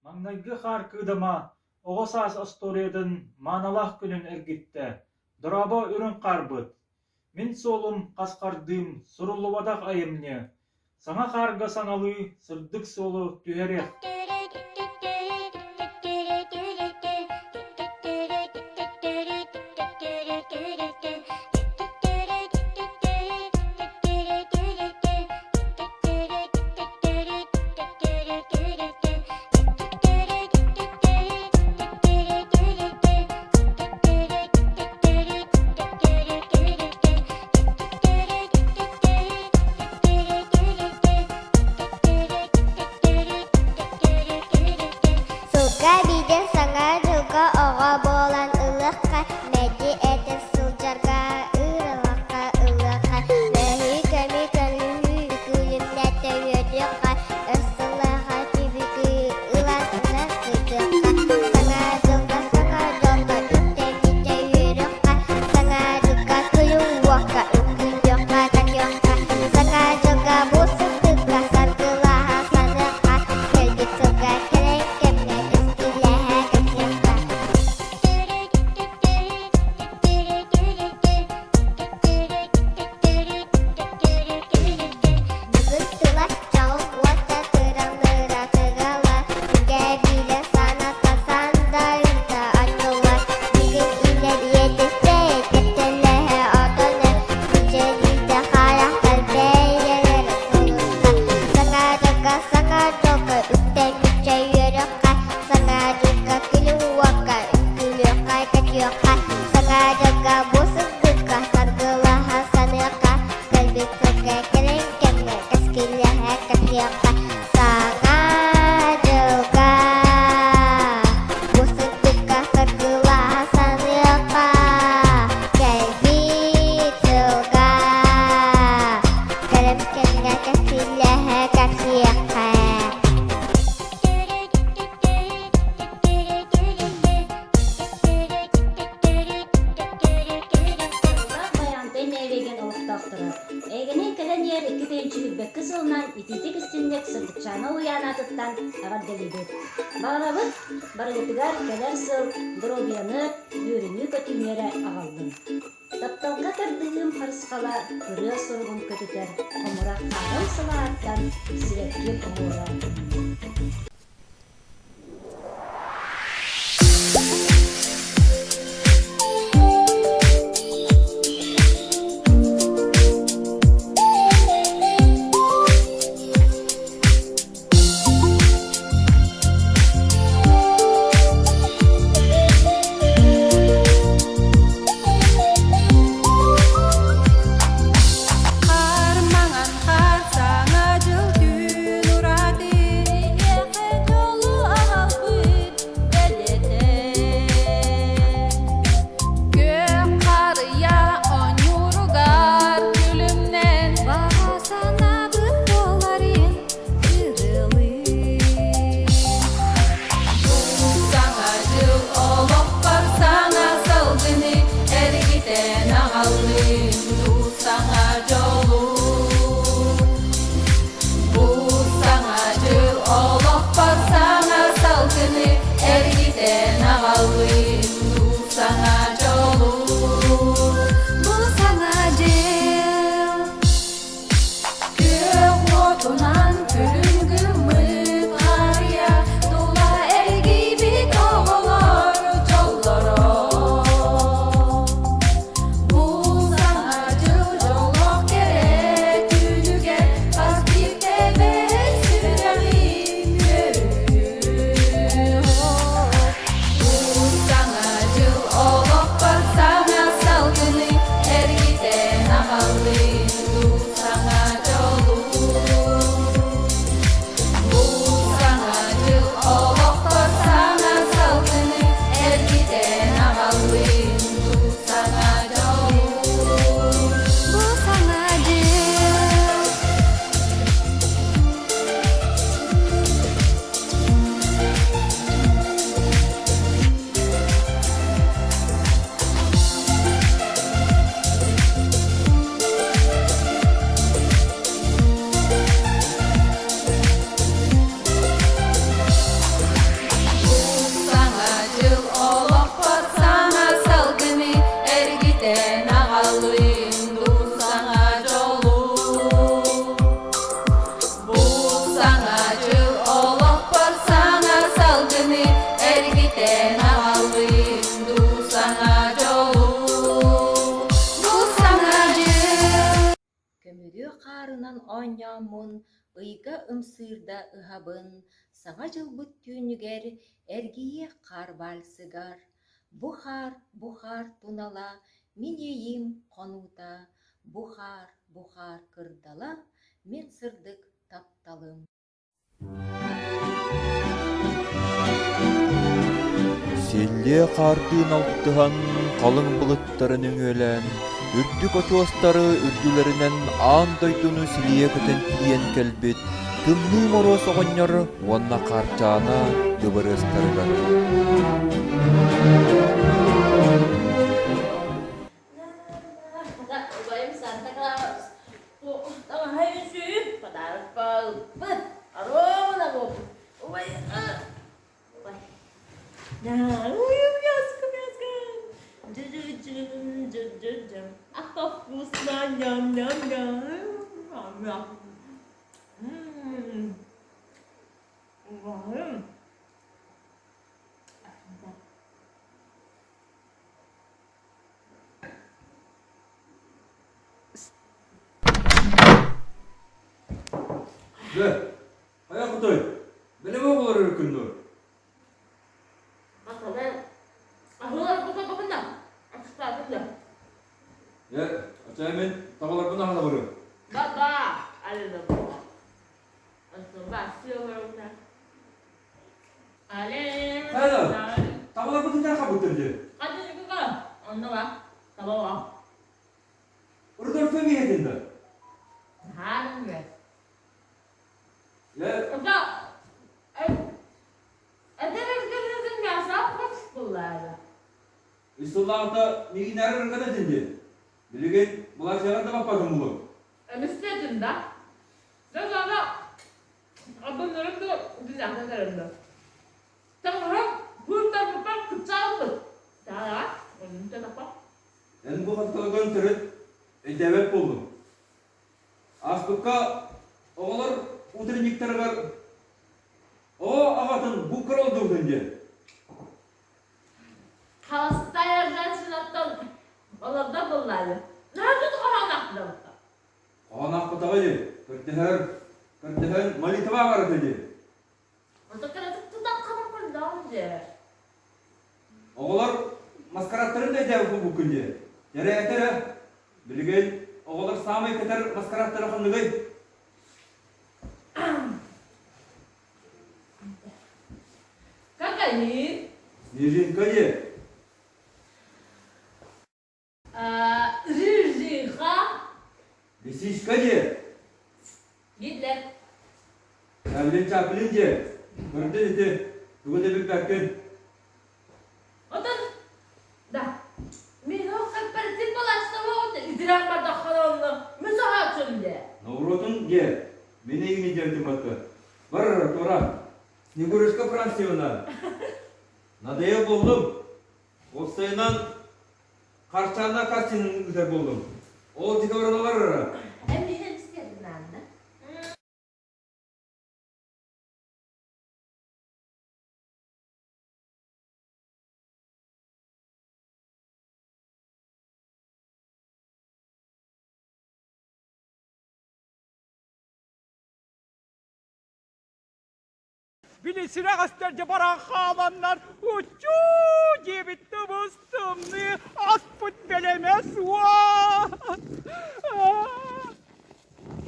Маҥнайгы хаар кыыдама оҕо саас остуоруйатын маанылаах күнүн эргиттэ. Дорообо үрүҥ хаарбыт! Мин суолум хас хардыым суруллубатах айымньы. Саҥа хаарга саҥалыы сырдык суолу түһэриэх. көрүөххэ, Саҥа дьылга бу сырдыкка саргылаһа саныахха, Кэлбит сылга кэлин кэмҥэ кэскиллэһэ кэпсиэххэ. Саҥа дьылга бу сырдыкка саргылаһа саныахха, Кэлбит сылга кэлин кэмҥэ кэскиллэһэ кэпсиэххэ. Байаантай нэһилиэгин олохтоохторо Эйгэни кэлэн иһэр 2021 сылынан итиитик истинник Сырдыкчаана Уйаан аатыттан эҕэрдэлиибит. Баҕарабыт барыгытыгар кэлэр сыл доруобуйаны, үөрүүнү-көтүүнү эрэ аҕаллын. Тапталга тардыһыым харысхала ырыа суругун көтүтэр хомурах хаарын салааттан сибэкки оһуора. Хаар маҥан хаар саҥа дьыл түүн ураты Эйиэхэ дьолу аҕалбыт бэлиэтэ Күөх харыйа оонньууругар күлүмнэн Баҕа санаабыт буоларын ырыалыы Саҥа дьыл олохпор саҥа салгыны эргитэн аҕаллын дуу саҥа дьолу. Бу саҥа дьыл олохпор саҥа салгыны эргитэн аҕаллын дуу саҥа дьолу. Бу саҥа дьыл Күөх уотунан күлүм гыммыт харыйа тула эргийбит оҕолор дьоллоро. Бу саҥа дьыл дьоллоох кэрэ түүнүгэр хас биир тэбэр сүрэҕим үөрүүтүн. Бу саҥа дьыл олохпор саҥа салгыны эргитэн аҕаллын дуу саҥа дьолу. Бу саҥа дьыл олохпор саҥа салгыны эргитэн аҕаллын дуу саҥа дьолу. Бу саҥа дьыл Саҥа дьыл олохпор саҥа салгыны эргитэн аҕаллын дуу саҥа дьолу. Бу саҥа дьыл олохпор саҥа салгыны эргитэн аҕаллын дуу саҥа дьолу. Бу саҥа дьыл Көмүрүө хаарынан оонньооммун, ыйга ымсыырда ыһабын, Саҥа дьылбыт түүнүгэр эргийиэх хаар вальсыгар. Бу хаар, бу хаар тунала, мин иэйиим хонуута, Бу хаар, бу хаар кырдала, мин сырдык тапталым. Силлиэ хаардыын алтыһан, халыҥ былыттары нөҥүөлээн, үрдүк очуостары үрдүлэринэн аан дойдуну силийэ көтөн тиийэн кэлбит Тымныы Моруос оҕонньор уонна Хаарчаана дыбарыастарыгар. Убайым Санта Клаус таҥаһа үсүүн подарок ылбыт оруобуна буолбут убай убай уй мяско мяско дж-дж-дж-дж-дж ах как вкусно ням-ням-ням убайым Дьэ, хайа кутой? Бэлэм оҕолор өрүкүннүр. Хатана аһылар. бособохунна. Аччыктаатым да. Э, оччоҕо мин табаларбын аһана барыам. Ба-ба, алина була. Антон Але. Хайда, табаларбытын дьэ хабыттыр дии. Хадыгыга, онно ба, таба ба. Рудольф эмиэ да? Хаанын Э, Это это разговоры мясо буоллаара. Үс сыллааҕыта миигин наар ырыган этин дии. Билигин былаачыйаҕар да баппатым булуҥ. Эмистэтин да. Дьэ, абыннарым да дьиҥнээхтэн эрэллэр. Таҥара быыртарбыппар кыччаабыт. Таара, оннун тэнэхпэ. Эн бу хатталгын төрүт өйдөөбөт буоллум. Ааспыкка оҕолор утренниктарыгар оҕо аҕатын буккар олордубутун диэн. Холостая женщинаттан олордо буоллаары. Наһаа тут хоһоон Хоһоон аахпатаҕа дии. Көрдөһөр, көрдөһөн молитва ааҕар дии. Онто кыратык тутан хабар көрдөҕүм дии. Оҕолор маскараттарын да өйдөөбүт буолбуккун дии. Тэрээтэ эрэ. Билигин оҕолор саамай кэтэр маскараттара ханныгый? Кокаин. Снежинка дии. Рыжиха. Лисичка диэ. Гитлер. Чаплин Чаплин диэ. Көрдүн ити. Тугу да билбэккин. Отон, да. Мен ол кооператив балачтама идиран бардаххана мен саһааччым диэ. Ноуротун диэ. Мен эйигин идиэтим батта. Бар, тура. Снегурочка Францевна. Надоел болдум. Уопсайынан Харчаана картинын ыытар буоллум. Ол декабрыналар ара. Эмиһин стернанна. Били сүрэҕэстэргэ баран хааланнар уччуу диэбит тыбыс тымныы аспыт бэлэмэ суох.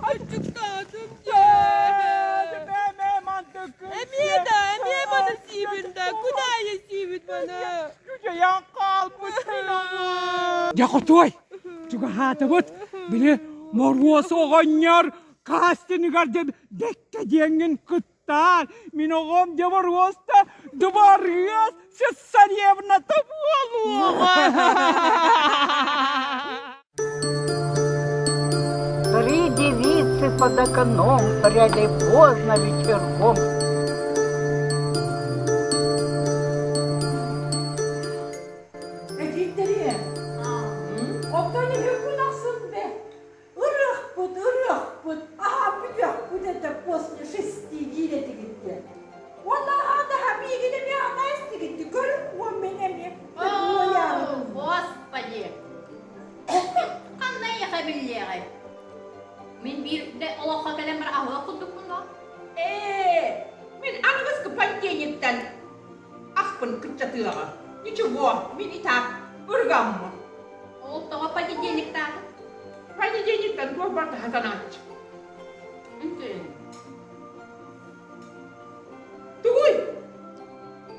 Аччыктаатым дьэ. Эмиэ да, эмиэ маны сиибин да, күн аайы сиибит маны. Күдьэйэн хаалбыт мин оҕо. Дьэ хотуой, чугаһаатыбыт. Били Моруос оҕонньор кастингар бэккэ диэҥҥин кыттаар. Мин оҕом дьоборуоста дыбарыас цесаревната буолуоҕа. Три девицы под окном пряли поздно вечерком. Эдийтэрие, оттон үһү ахсын бе Ырыахпыт, ырыахпыт, аһаа бүтүөхпүт этэ после шести диир этигит диэн. Уонна аһаа да миигин эмиэ аһаа истигит көрүҥ уон мин эмиэ О, Господи! Ханна эйиэхэ биллиэҕэй? Мин биир да олоххо кэлэн бар аһыах курдукпун дуо? Ээ, мин аныгыскы понедельниктан аспын кыччатыаҕа. Ничего, мин и так ыргаммын. Ол тоҕо понедельниктаатыҥ? Понедельниктан туох барта хатанааччы. Тугуй?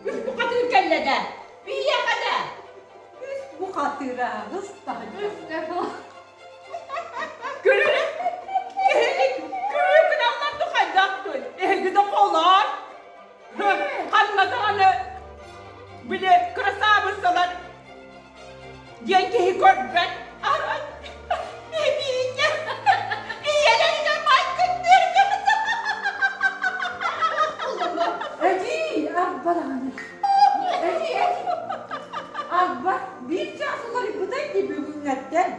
Үс бухатыыр кэллэ да? Биһиэхэ да? Үс бухатыыра аҕыс таһырдьа. Көрөрө киһини күрүү гыналлар да хайдах той? Эһиги да холоор. Ханна даҕаны били кырасаабыссалар диэн киһи көрбөт. Арай эмиийэ ийэлэригэр майгынныыр Эдии, арба даҕаны. Эдии, эдии. Арба, биир чаас уларыйбытай дии бүгүҥҥэттэн.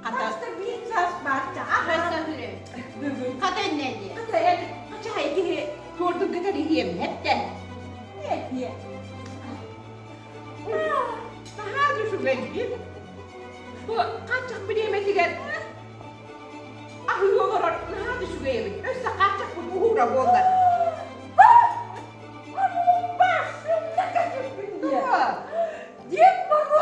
Хатаста биир чаас баарча. Бүгүн. Хата иннэ диэ. Хата эн хачаай киһи туордун кытары иһиэмнэттэн. Этиэ. Наһаа да үчүгэйдик. Бу хааччах бириэмэтигэр аһыы олорор наһаа да үчүгэй эбит. Өссө хааччахпыт уһуура буоллар. Дед Мороз!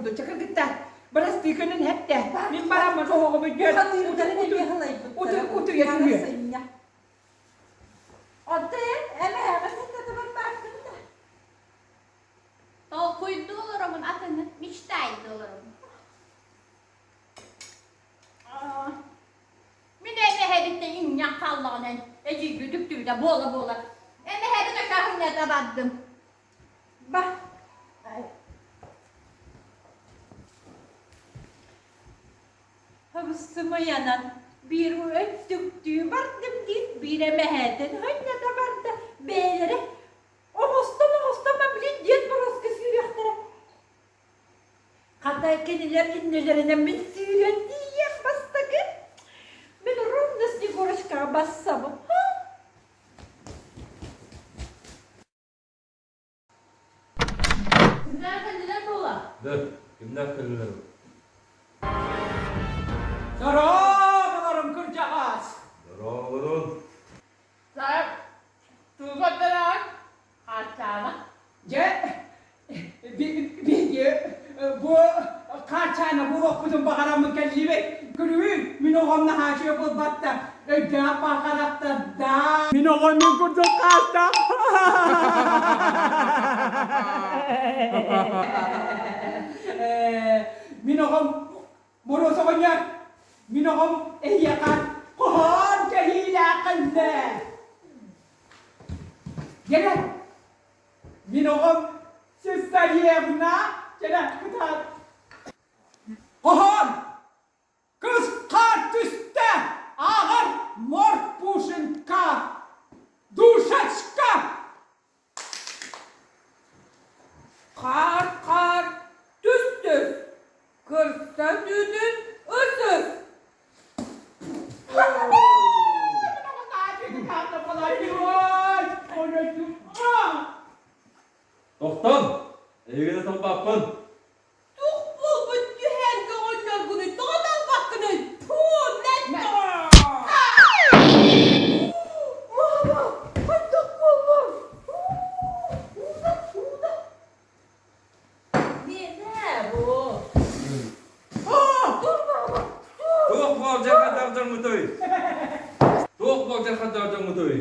курдук. Чэ кыргыттар, бырастыы көнөн эттэ. Мин бараммын оһоҕум үрдүгэр утуйа түһүө. Онто эн эмээҕэ сынната барбааккын да. Толкуйдуу олоробун атыны, мечтайдыы олоробун. Мин эмэһэбиттэн иҥнэн хааллаҕынан эдьиийгит үтүктүбүтэ буола-буола. Эмэһэбин акаһынньата бардым. Ба. Сымыйанан биир өттүктүү бардым диир, биир эмэһээтин ханньата барда, бэйэлэрэ оҥостон-оҥостон блин диэн боруоска сүүрүөхтэрэ. Хата кинилэр иннилэринэн мин сүүрэн тиийиэх бастакы. Мин ровно Снегурочкаҕа бассабын. Кимнээх кэллилэр буола? Да, кимнээх кэллилэр? Дорооболорум кырдьаҕас! Дорооболорун! Сарап, тугу көрдөрөҕүн? Хаарчаана. Дьэ, биһиги бу хаарчаана буолуохпутун баҕараммын кэллибит. Күлүүн, мин оҕом наһаачыйа буолбатта, өйдөөх баҕарахтарда. Мин оҕом мин курдук хааста. Мин оҕом Моруос оҕонньор, мин оҕом эһиэхэ хоһоон кэһиилээх кэллэ. Дьэрэ, мин оҕом Сесаревна, дьэрэ, кытаат. Хоһоон! Кыс хаар түстэ, ааҕар Морпушинка, Душечка! Хаар-хаар, түс-түс, кырса түүтүн ыс-ыс. Тохтон! Эйигини талбаппын! Тух буолбут түһээн көҕөннөргүнүй, тоҕо талбаккыный? Туу, Мама, хайдах буоллуҥ? Ууда, ууда. Миэнэ бу. Туох буол дьархадаах дьоҥҥутуй? Туох буол дьархадаах дьоҥҥутуй?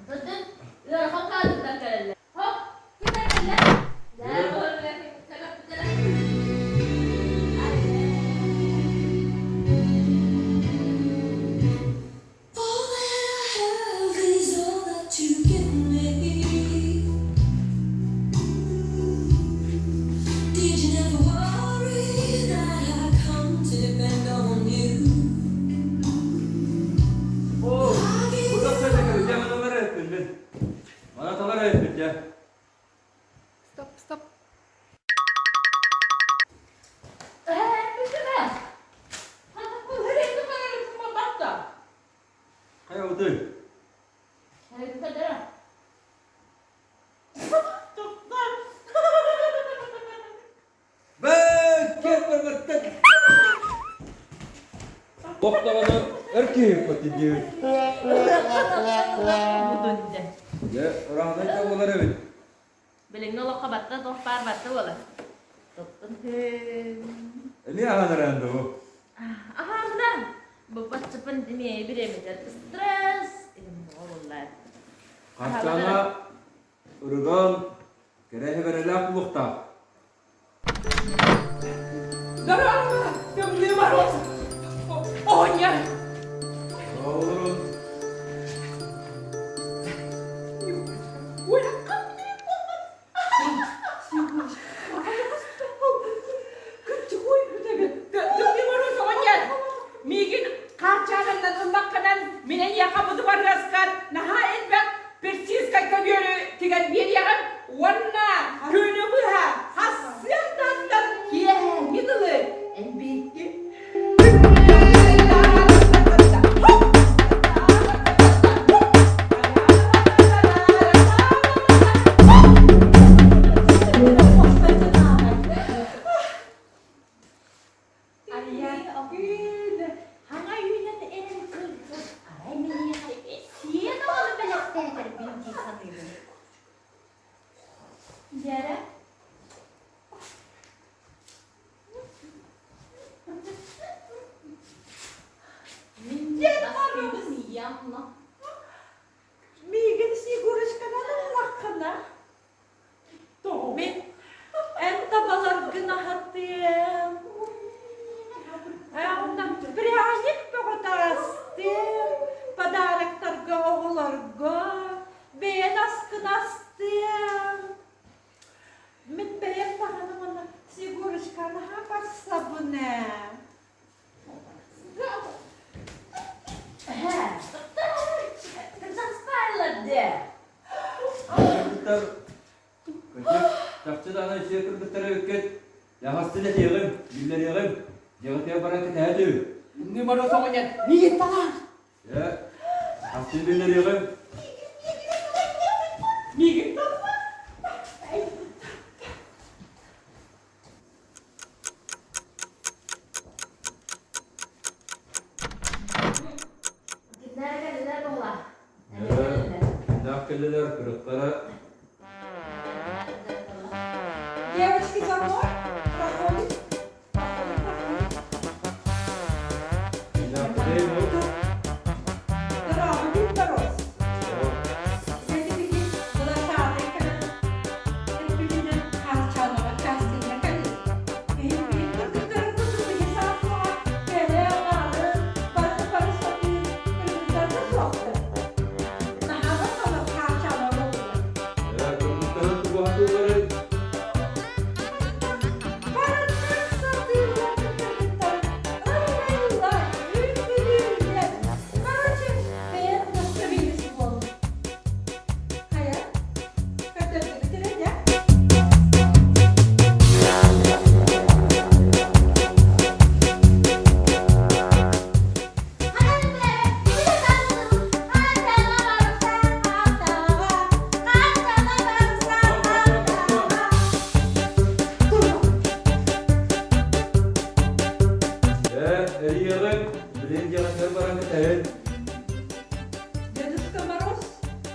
Бүтүн ыарахан хаалыктар кэлэллэр. Хоп, ким кэллэ? All that I have is all that you give me. Did you never worry that I come to depend on you? Оо, бу тахсар дьэ маналар эппин Манаталар эппит дьэ. Стоп, стоп. Хайа утуй. Тохтоҕуна эр киһи диэбит. Дьэ, ыраахтай да буолар эбит. Билиҥҥи олоххо батта туох баар батта буолар. Туттун Эмиэ аһаан эрээн дуу? Аһаамына. Бу баччапын эмиэ бириэмэтэр стресс буолла. Хартана ырыган кэрэ эбэрэлээх буолуохтаах. Здорово! Тымныы Мороз! Оҕонньор! Олорун. Тымныы Мороз оҕонньор! Миигин хаарчаананнан ыллаххынан мин эйиэхэ бу дыбарыаскар наһаа элбэх персидскай көбүөрү тигэн биэриэҕим уонна күнү быһа сарсыардаттан киэһээҥҥи дылы эн биһикки. Дьэрэ. Мин астыыбын ямно. Миигин Снегурочканан ыллаххына, мин эн табаларгын аһатыам. Онон пряник бөҕөтө астыам, подароктарга оҕолорго бэйэн аскын астыам. Мин бэйэм даҕаны уонна Снегурочка наһаа барсабын ээ. Кыргыттар, кырдьык, чахчы даҕаны үчүгэй кыргыттар эбиккит. Дьаһастын этиэҕим, биллэриэҕим, дьиэҕитигэр баран кэтэһэ түһүҥ. Нымара соҕунньан миигин талаар. Дьэ, хастыы биллэриэҕим. Миигин талаар. Кимнээх кэллилэр буолла? Кимнээх кэллилэр, кырыктара. Девочки, за мной! Проходим. Проходим, проходим. Здорово, Мороз. Короче, бэйэм настроениесі буоллум. Хайа, көрдөрдүгүт дьэ? Дьэ, эрийэҕин, билин дьиэҕиттэн баран кэтэһин. Дедушка Мороз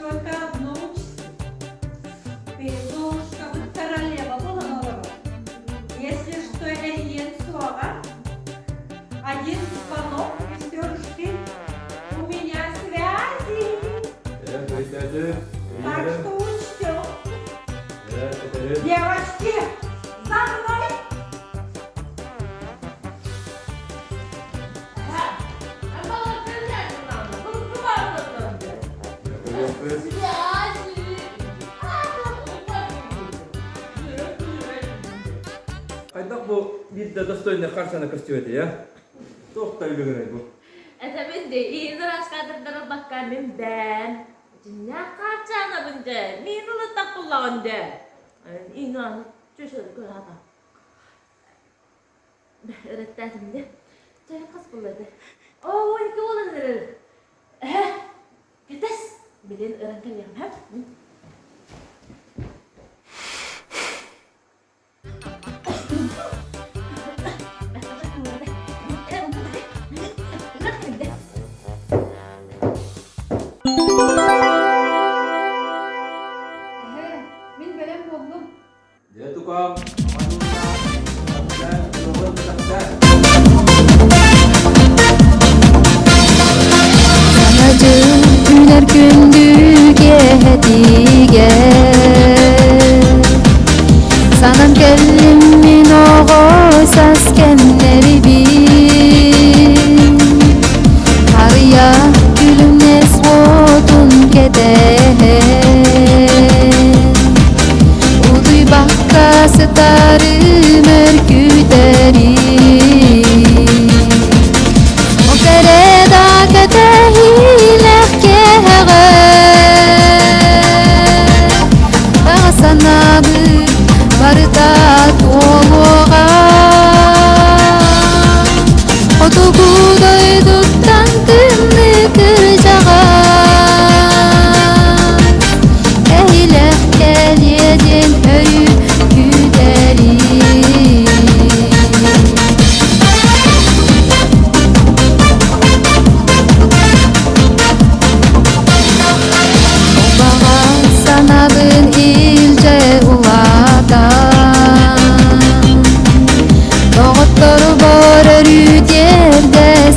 только одно учится. Золушкабыт королева буолан олорор. Если что эрийиэн суоҕа, один звонок и все ушли. У меня связи. Э, өйдөөтүм, Так эрийэҕин. что учтем. Э, кэтэһин. Девочки, за мной! Хайдах бу биирдэ достойный харсаны көстүбэтэй, а? Туох да үлүгэрэй бу? Этэбин де, иин ыраас кадрдарылбакка мин бээн. Дьиннээх хаачаанабын дьэ, миин ылыттах буллаҕын дьэ. Иин ааны чөчөлү көрө Ырыттаатым дьэ. Чайын хас буолла этэ? Оо, 12 буолан эрэр. Эһэ, кэтэс. Билин ыран кэлиэҕим, һэ? Эһээ, мин бэлэм буоллум. Дьэ, тукаам, Саҥа дьыл үүнэр күндү киэһэтигэр Санан кэллим мин оҕо саас кэмнэрибин Харыйа күлүмнэс уотун кэтэһэн Утуйбакка сытарым өр күүтэрим О кэрэ да кэтэһиилээх киэһэҕэ Баҕа санаабыт барыта туолуоҕа Хотугу дойдуттан тымныы кырдьаҕас Эһилэх кэлиэ диэн өрүү күүтэрим.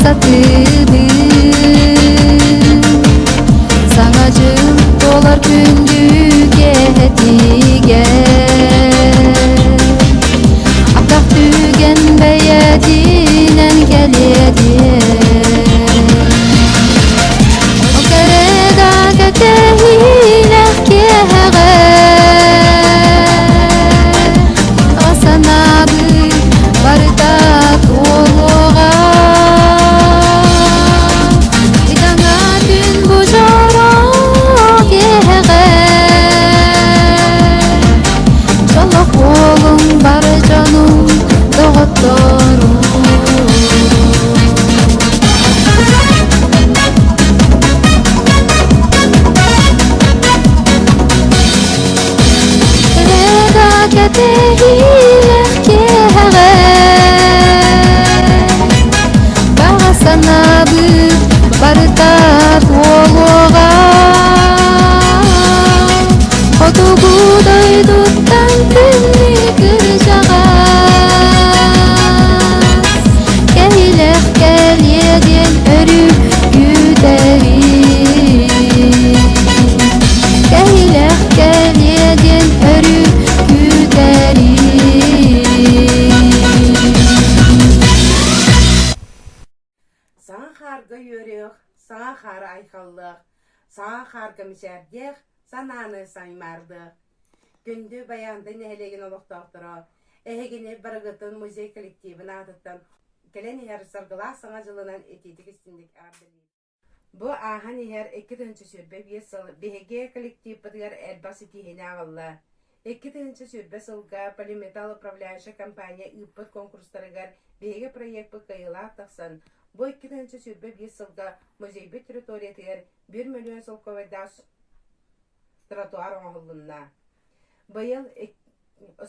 сатыыбын Саҥа дьыл туолар күндү киэһэтигэр Атах түгэн бэйэтинэн кэлиэ диэн Ол кэрэ да кэтэһиилээх киэһэҕэ Санаабыт барыта туолуоҕа Ыйдаҥа күн бу дьоро киэһэҕэ Дьоллоох буолуҥ бары дьонум, доҕотторум. Ырыа кэтэһиилээх киэһэҕэ Баҕа санаабыт барыта туолуоҕа Хотугу дойдуттан күннүү кырдьаҕас Кэһилэх кэлиэ диэн өрүү күүтэбит Кэһилэх кэлиэ диэн өрүү күүтэбит Саҥа хаарга үөрүөх, саҥа хаары айхаллыах, саҥа хаарга мичээрдиэх, санааны саймаардыах. Күндү Байаантай нэһилиэгин олохтоохторо, эһигини барыгытын музей коллективын аатыттан кэлэн иһэр саргылаах Саҥа дьылынан итиитик истиҥник эҕэрдэлиибит. Бу ааһан иһэр 2025 сыл биһиги коллективпытыгар элбэх ситиһиини аҕалла. 2020 сылга Полиметалл управляющай компания ыыппыт конкурстарыгар биһиги проекпыт кыайыылаах тахсан, бу 2025 сылга музейбыт территориятыгар 1 мөлүйүөн солкуобайдаах тротуар оҥоһуллунна. Быйыл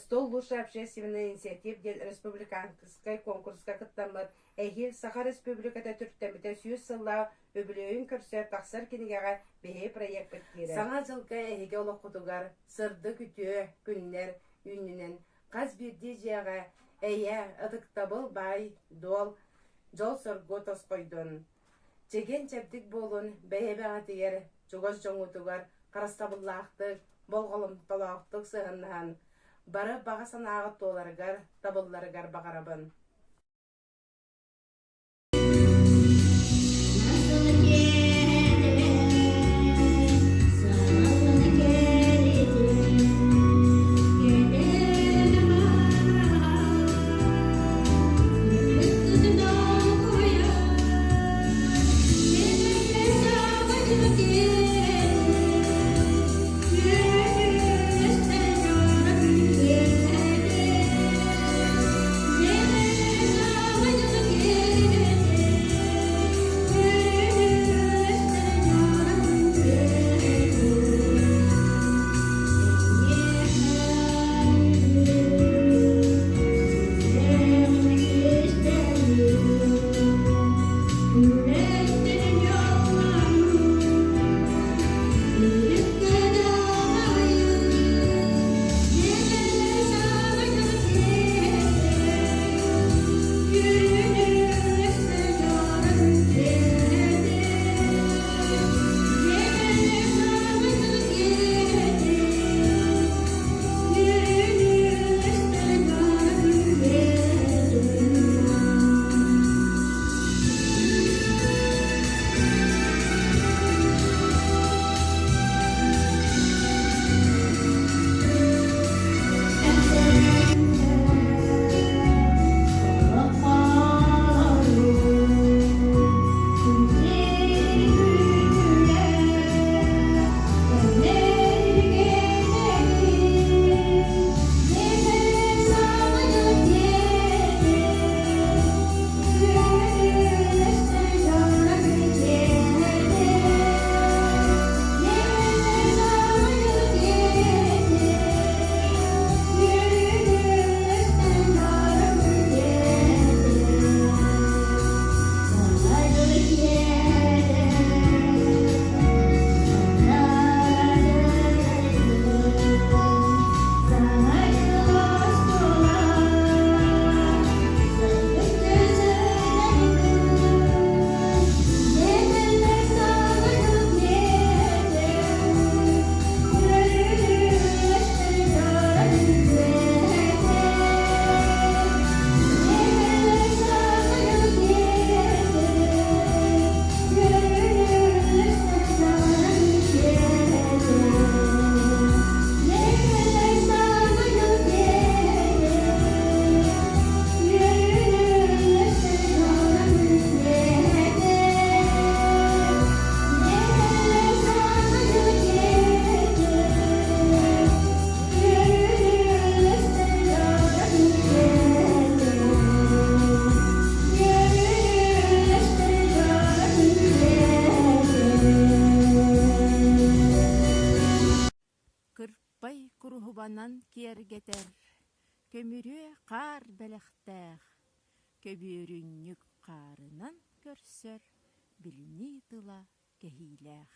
«Стол лучшей общественной инициатив» диэн республиканскай конкурска кыттаммыт эһиил Саха Республиката төрүттэммитэ 100 сыллаах үбүлүөйүн көрсө тахсар кинигэҕэ биһиги проекпыт киирэр. Саҥа дьылга эһиги олоххутугар сырдык үтүө күннэр үүннүнэн хас биирдии дьиэҕэ эйэ, ытыктабыл, баай, дуол, дьол-соргу тосхойдун. Чэгиэн-чэбдик буолун, бэйэ-бэҕэтигэр, чугас дьоҥҥутугар харыстабыллаахтык, болҕомтолоохтук сыһыаннаһан, бары баҕа санааҕыт туоларыгар, табылларыгар баҕарабын. киэргэтэр, көмүрүө хаар бэлэхтээх, көбүөрүнньүк хаарынан көрсөр билинии тыла кэһиилээх.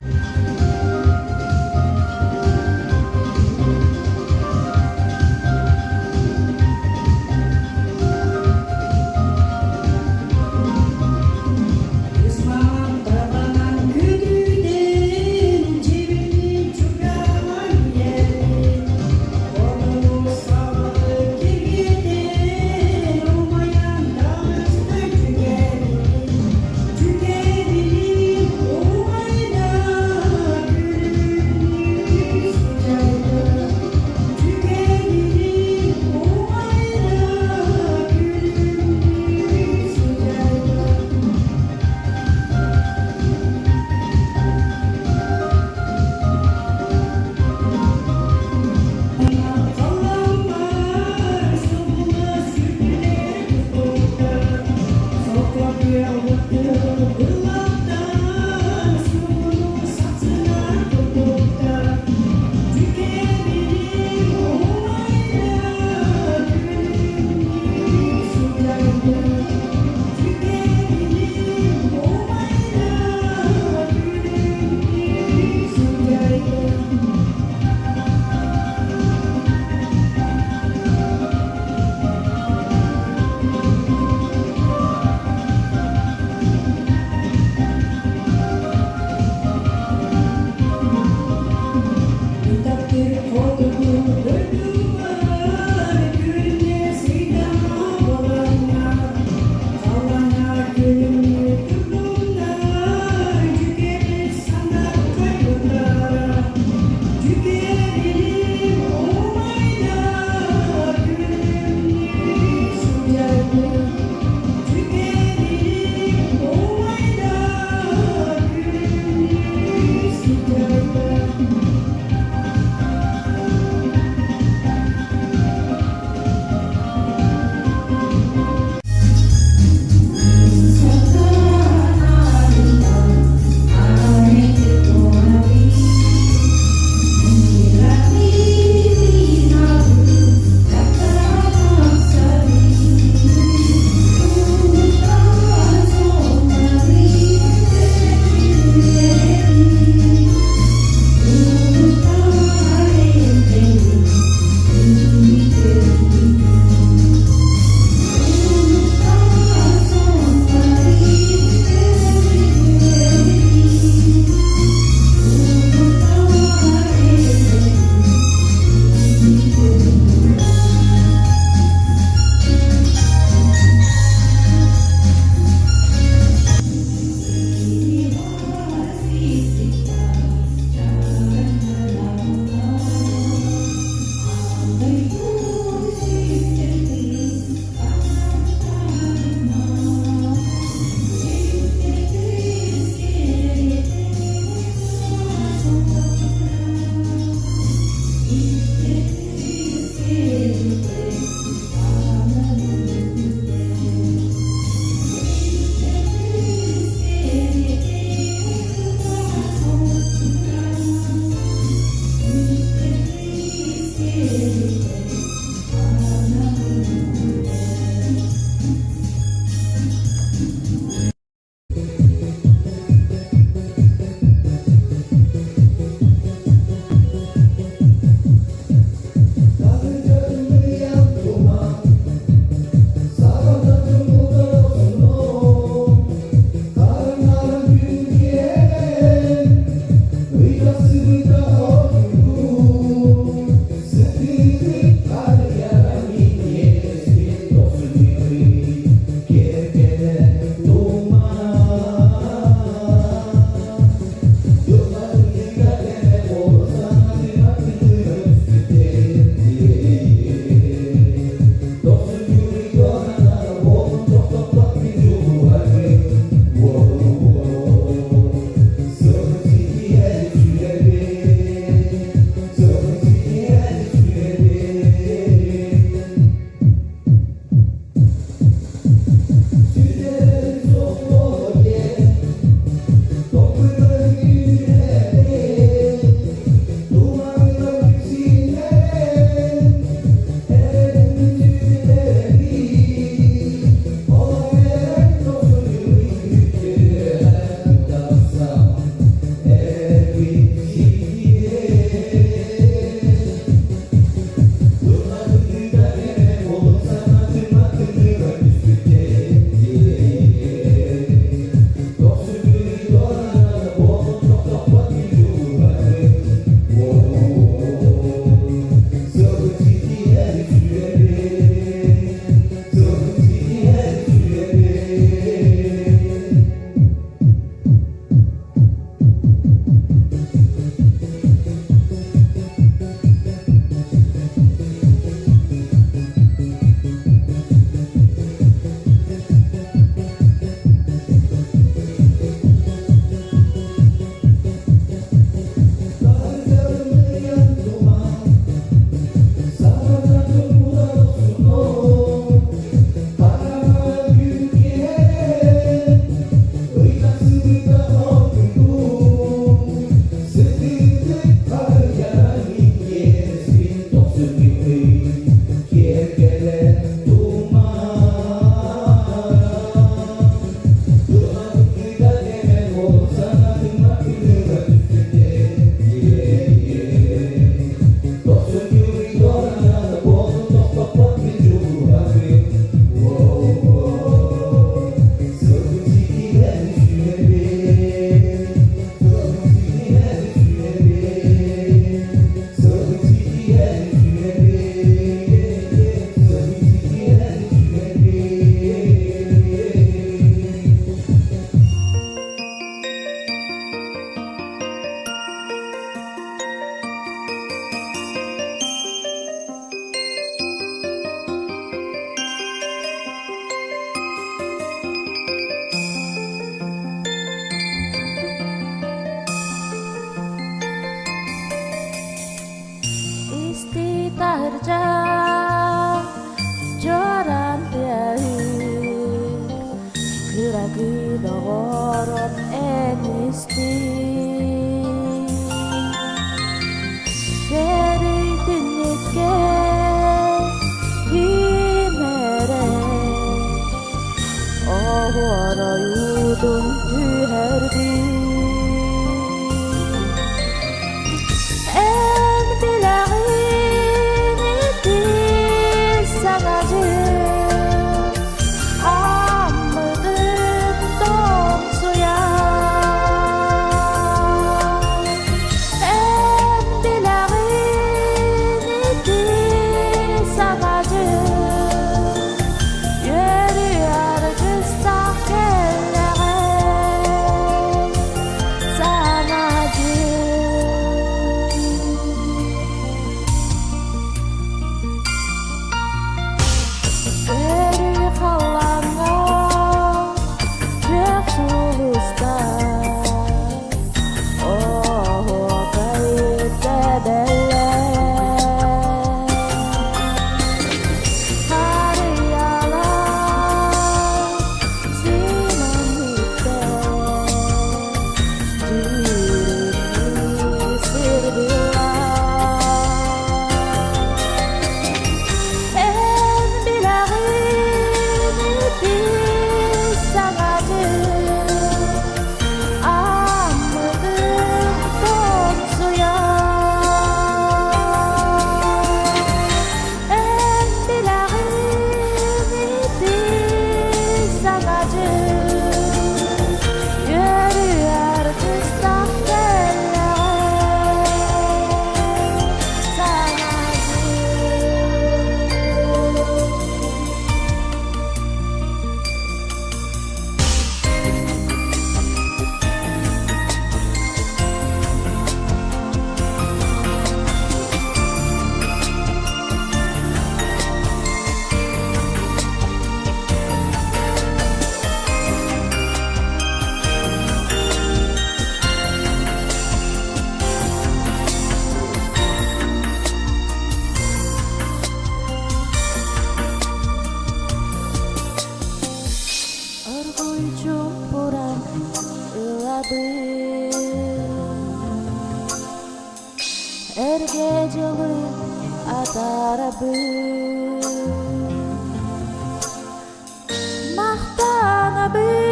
Махтанабын.